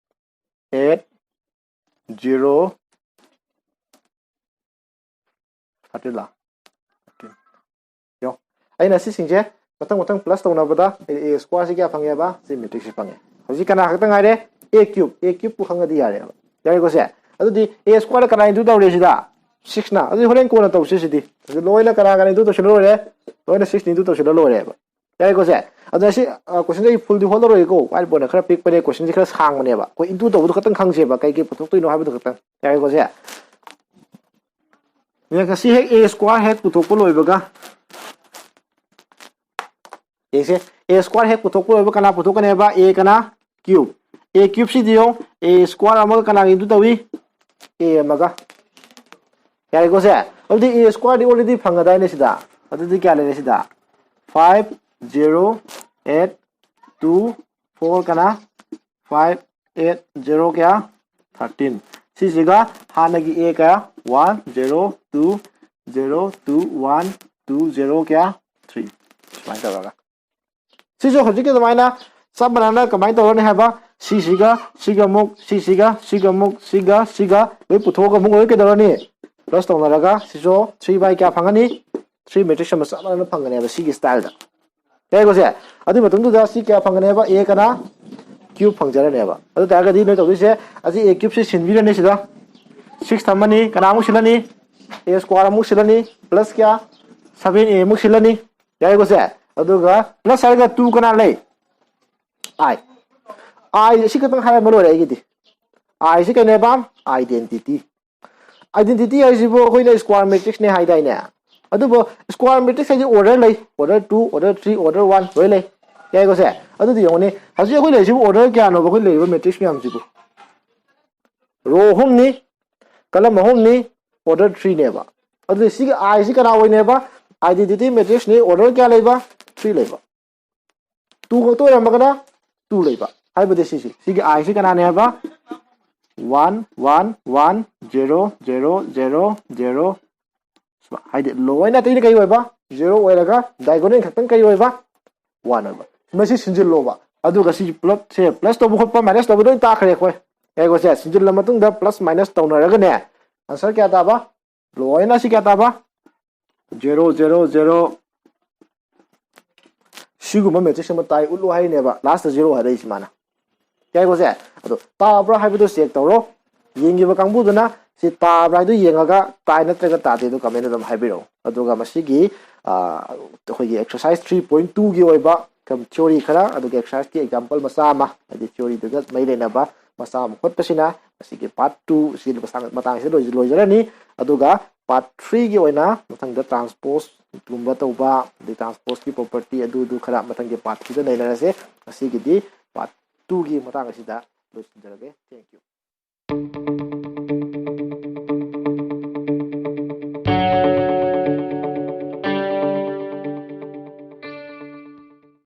eight zero thirteen ꯂꯥ? Okay. ꯌꯣ, ꯑꯩꯅ ꯁꯤꯁꯤꯡꯁꯦ ꯃꯊꯪ ꯃꯊꯪ plus ꯇꯧꯅꯕꯗ ꯑꯩ A square ꯁꯤ ꯀꯌꯥ ꯐꯪꯉꯦꯕ? ꯁꯤ matrix ꯁꯤ ꯐꯪꯉꯦ꯫ ꯍꯧꯖꯤꯛ ꯀꯅꯥ ꯈꯛꯇ ꯉꯥꯏꯔꯦ? A cube꯫ A cube ꯄꯨ ꯈꯪꯉꯗꯤ ꯌꯥꯔꯦꯕ꯫ ꯌꯥꯔꯦꯀꯣ ꯁꯦ? ꯑꯗꯨꯗꯤ A square ꯗ ꯀꯅꯥ into ꯇꯧꯔꯦ ꯁꯤꯗ? Six ꯅ꯫ ꯑꯗꯨꯗꯤ ꯍꯣꯔꯦꯟ ꯀꯣꯟꯅ ꯇꯧꯁꯤ ꯁꯤꯗꯤ꯫ ꯑꯗꯨ ꯂꯣꯏꯅ ꯀꯅꯥ ꯀꯅꯥ into ꯇꯧꯁꯤꯜꯂ ꯂꯣꯏꯔꯦ? ꯂꯣꯏꯅ six ꯅ into ꯇꯧꯁꯤꯜꯂ ꯂꯣꯏꯔꯦꯕ꯫ ꯌꯥꯔꯦꯀꯣ ꯁꯦ? ꯑꯗꯨꯅ ꯁꯤ, ꯑ, question ꯁꯦ ꯑꯩ full ꯗꯤ ꯍꯣꯜꯂꯔꯣꯏꯀꯣ꯫ White board ꯅ ꯈꯔ ꯄꯤꯛꯄꯅꯦ, question ꯁꯦ ꯈꯔ ꯁꯥꯡꯕꯅꯦꯕ꯫ ꯑꯩꯈꯣꯏ into ꯇꯧꯕꯗꯣ ꯈꯛꯇꯪ ꯈꯪꯁꯦꯕ, ꯀꯩ ꯀꯩ ꯄꯨꯊꯣꯛꯇꯣꯏꯅꯣ ꯍꯥꯏꯕꯗꯣ ꯈꯛꯇꯪ꯫ ꯌꯥꯔꯦꯀꯣ ꯁꯦ? ꯌꯦꯡꯉꯁꯤ, ꯍꯦꯛ A square ꯍꯦꯛ ꯄꯨꯊꯣꯛꯄ ꯂꯣꯏꯕꯒ, ꯌꯦꯡꯁꯦ, A square ꯍꯦꯛ ꯄꯨꯊꯣꯛꯄ ꯂꯣꯏꯕ ꯀꯅꯥ ꯄꯨꯊꯣꯛꯀꯅꯦꯕ? A ꯀꯅꯥ? Cube꯫ A cube ꯁꯤꯗꯤ ꯌꯦꯡꯉꯣ, A square ꯑꯃꯒ ꯀꯅꯥꯒ into ꯇꯧꯏ? A ꯑꯃꯒ꯫ ꯌꯥꯔꯦꯀꯣ ꯁꯦ? ꯑꯗꯨꯗꯤ A square ꯗꯤ already ꯐꯪꯉꯗꯥꯏꯅꯦ ꯁꯤꯗ? ꯑꯗꯨꯗꯤ ꯀꯌꯥ ꯂꯩꯔꯦ ꯁꯤꯗ? Five zero eight two four ꯀꯅꯥ? Five eight zero ꯀꯌꯥ? Thirteen꯫ ꯁꯤꯁꯤꯒ ꯍꯥꯟꯅꯒꯤ A ꯀꯌꯥ? One zero two zero two one two zero ꯀꯌꯥ? Three꯫ ꯁꯨꯃꯥꯏꯅ ꯇꯧꯔꯒ꯫ ꯁꯤꯁꯨ ꯍꯧꯖꯤꯛꯀꯤ ꯑꯗꯨꯃꯥꯏꯅ ꯆꯞ ꯃꯥꯟꯅꯅ ꯀꯃꯥꯏꯅ ꯇꯧꯔꯅꯤ ꯍꯥꯏꯕ? ꯁꯤꯁꯤꯒ, ꯁꯤꯒ ꯑꯃꯨꯛ, ꯁꯤꯁꯤꯒ, ꯁꯤꯒ ꯑꯃꯨꯛ, ꯁꯤꯒ, ꯁꯤꯒ ꯂꯣꯏ ꯄꯨꯊꯣꯛꯑꯒ ꯑꯃꯨꯛ ꯂꯣꯏ ꯀꯩꯗꯧꯔꯅꯤ? plus ꯇꯧꯅꯔꯒ ꯁꯤꯁꯨ three by ꯀꯌꯥ ꯐꯪꯒꯅꯤ? Three matrix ꯑꯃ ꯆꯞ ꯃꯥꯟꯅꯅ ꯐꯪꯒꯅꯦꯕ ꯁꯤꯒꯤ style ꯗ꯫ ꯌꯥꯏꯀꯣ ꯁꯦ? ꯑꯗꯨꯒꯤ ꯃꯇꯨꯡꯗꯨꯗ ꯁꯤ ꯀꯌꯥ ꯐꯪꯒꯅꯦꯕ? A ꯀꯅꯥ? Cube ꯐꯪꯖꯔꯅꯦꯕ꯫ ꯑꯗꯨ ꯇꯥꯔꯒꯗꯤ ꯅꯣꯏ ꯇꯧꯗꯣꯏꯁꯦ, ꯑꯁꯤ A cube ꯁꯤ ꯁꯤꯟꯕꯤꯔꯅꯤ ꯁꯤꯗ꯫ Six ꯊꯝꯃꯅꯤ, ꯀꯅꯥꯃꯨꯛ ꯁꯤꯜꯂꯅꯤ? A square ꯑꯃꯨꯛ ꯁꯤꯜꯂꯅꯤ, plus ꯀꯌꯥ? Seven A ꯑꯃꯨꯛ ꯁꯤꯜꯂꯅꯤ꯫ ꯌꯥꯏꯀꯣ ꯁꯦ? ꯑꯗꯨꯒ plus ꯍꯥꯏꯔꯒ two ꯀꯅꯥ ꯂꯩ? I꯫ I ꯁꯤ ꯈꯛꯇꯪ ꯍꯥꯏꯔꯝꯕ ꯂꯣꯏꯔꯦ ꯑꯩꯒꯤꯗꯤ꯫ I ꯁꯤ ꯀꯩꯅꯦꯕ? Identity꯫ Identity ꯍꯥꯏꯁꯤꯕꯨ ꯑꯩꯈꯣꯏꯅ square matrix ꯅꯦ ꯍꯥꯏꯗꯥꯏꯅꯦ? ꯑꯗꯨꯕꯨ square matrix ꯍꯥꯏꯗꯤ order ꯂꯩ, order two, order three, order one ꯂꯣꯏ ꯂꯩ꯫ ꯌꯥꯏꯀꯣ ꯁꯦ? ꯑꯗꯨꯗꯤ ꯌꯦꯡꯉꯨꯅꯦ, ꯍꯧꯖꯤꯛ ꯑꯩꯈꯣꯏ ꯂꯩꯔꯤꯁꯤꯕꯨ order ꯀꯌꯥꯅꯣꯕ ꯑꯩꯈꯣꯏ ꯂꯩꯔꯤꯕ matrix ꯃꯌꯥꯝꯁꯤꯕꯨ? Row ꯑꯍꯨꯝꯅꯤ, column ꯑꯍꯨꯝꯅꯤ, order three ꯅꯦꯕ꯫ ꯑꯗꯨꯗꯤ ꯁꯤꯒꯤ I ꯁꯤ ꯀꯅꯥ ꯑꯣꯏꯅꯦꯕ? Identity matrix ꯅꯤ, order ꯀꯌꯥ ꯂꯩꯕ? Three ꯂꯩꯕ꯫ Two ꯈꯛꯇ ꯑꯣꯏꯔꯝꯃꯒꯅ two ꯂꯩꯕ꯫ ꯍꯥꯏꯕꯗꯤ ꯁꯤꯁꯤ, ꯁꯤꯒꯤ I ꯁꯤ ꯀꯅꯥꯅꯦ ꯍꯥꯏꯕ? One, one, one, zero, zero, zero, zero꯫ ꯍꯥꯏꯗꯤ ꯂꯣꯏꯅ ꯑꯇꯩꯅ ꯀꯔꯤ ꯑꯣꯏꯕ? Zero ꯑꯣꯏꯔꯒ diagonal ꯈꯛꯇꯪ ꯀꯔꯤ ꯑꯣꯏꯕ? One ꯑꯣꯏꯕ꯫ ꯃꯁꯤ ꯁꯤꯟꯖꯤꯜꯂꯣꯕ꯫ ꯑꯗꯨꯒ ꯁꯤꯁꯤ ꯄꯨꯂꯞꯁꯦ plus ꯇꯧꯕ ꯈꯣꯠꯄ, minus ꯇꯧꯕ ꯂꯣꯏ ꯇꯥꯈ꯭ꯔꯦ ꯑꯩꯈꯣꯏ꯫ ꯌꯥꯏꯀꯣ ꯁꯦ? ꯁꯤꯟꯖꯤꯜꯂ ꯃꯇꯨꯡꯗ plus minus ꯇꯧꯅꯔꯒꯅꯦ, answer ꯀꯌꯥ ꯇꯥꯕ? ꯂꯣꯏꯅ ꯁꯤ ꯀꯌꯥ ꯇꯥꯕ? Zero, zero, zero꯫ ꯁꯤꯒꯨꯝꯕ matrix ꯑꯃ ꯇꯥꯏ ꯎꯠꯂꯨ ꯍꯥꯏꯔꯤꯅꯦꯕ, last ꯇ zero ꯍꯥꯏꯔꯛꯏꯁꯤ ꯃꯥꯅ꯫ ꯌꯥꯏꯀꯣ ꯁꯦ? ꯑꯗꯣ ꯇꯥꯕ꯭ꯔꯥ ꯍꯥꯏꯕꯗꯣ check ꯇꯧꯔꯣ꯫ ꯌꯦꯡꯈꯤꯕ ꯀꯥꯡꯕꯨꯗꯨꯅ ꯁꯤ ꯇꯥꯕ꯭ꯔꯥ ꯍꯥꯏꯗꯣ ꯌꯦꯡꯉꯒ ꯇꯥꯏ ꯅꯠꯇ꯭ꯔꯒ ꯇꯥꯗꯦ ꯑꯗꯣ comment ꯑꯗꯨꯝ ꯍꯥꯏꯕꯤꯔꯛꯑꯣ꯫ ꯑꯗꯨꯒ ꯃꯁꯤꯒꯤ, ꯑ, ꯑꯩꯈꯣꯏꯒꯤ exercise three point two ꯒꯤ ꯑꯣꯏꯕ theory ꯈꯔ, ꯑꯗꯨꯒ exercise ꯀꯤ example ꯃꯆꯥ ꯑꯃ, ꯍꯥꯏꯗꯤ theory ꯗꯨꯒ ꯃꯔꯤ ꯂꯩꯅꯕ ꯃꯆꯥ ꯑꯃ ꯈꯣꯠꯄꯁꯤꯅ ꯃꯁꯤꯒꯤ part two ꯁꯤ ꯃꯇꯥꯡ-, ꯃꯇꯥꯡꯁꯤꯗ ꯂꯣꯏ-, ꯂꯣꯏꯖꯔꯅꯤ꯫ ꯑꯗꯨꯒ part three ꯒꯤ ꯑꯣꯏꯅ ꯃꯊꯪꯗ transpose ꯒꯨꯝꯕ ꯇꯧꯕ, ꯑꯗꯩ transpose ꯀꯤ property ꯑꯗꯨꯗꯨ ꯈꯔ ꯃꯊꯪꯒꯤ part ꯁꯤꯗ ꯅꯩꯅꯔꯁꯦ꯫ ꯉꯁꯤꯒꯤꯗꯤ part two ꯒꯤ ꯃꯇꯥꯡ ꯑꯁꯤꯗ ꯂꯣꯏꯁꯤꯟꯖꯔꯒꯦ꯫ Thank you꯫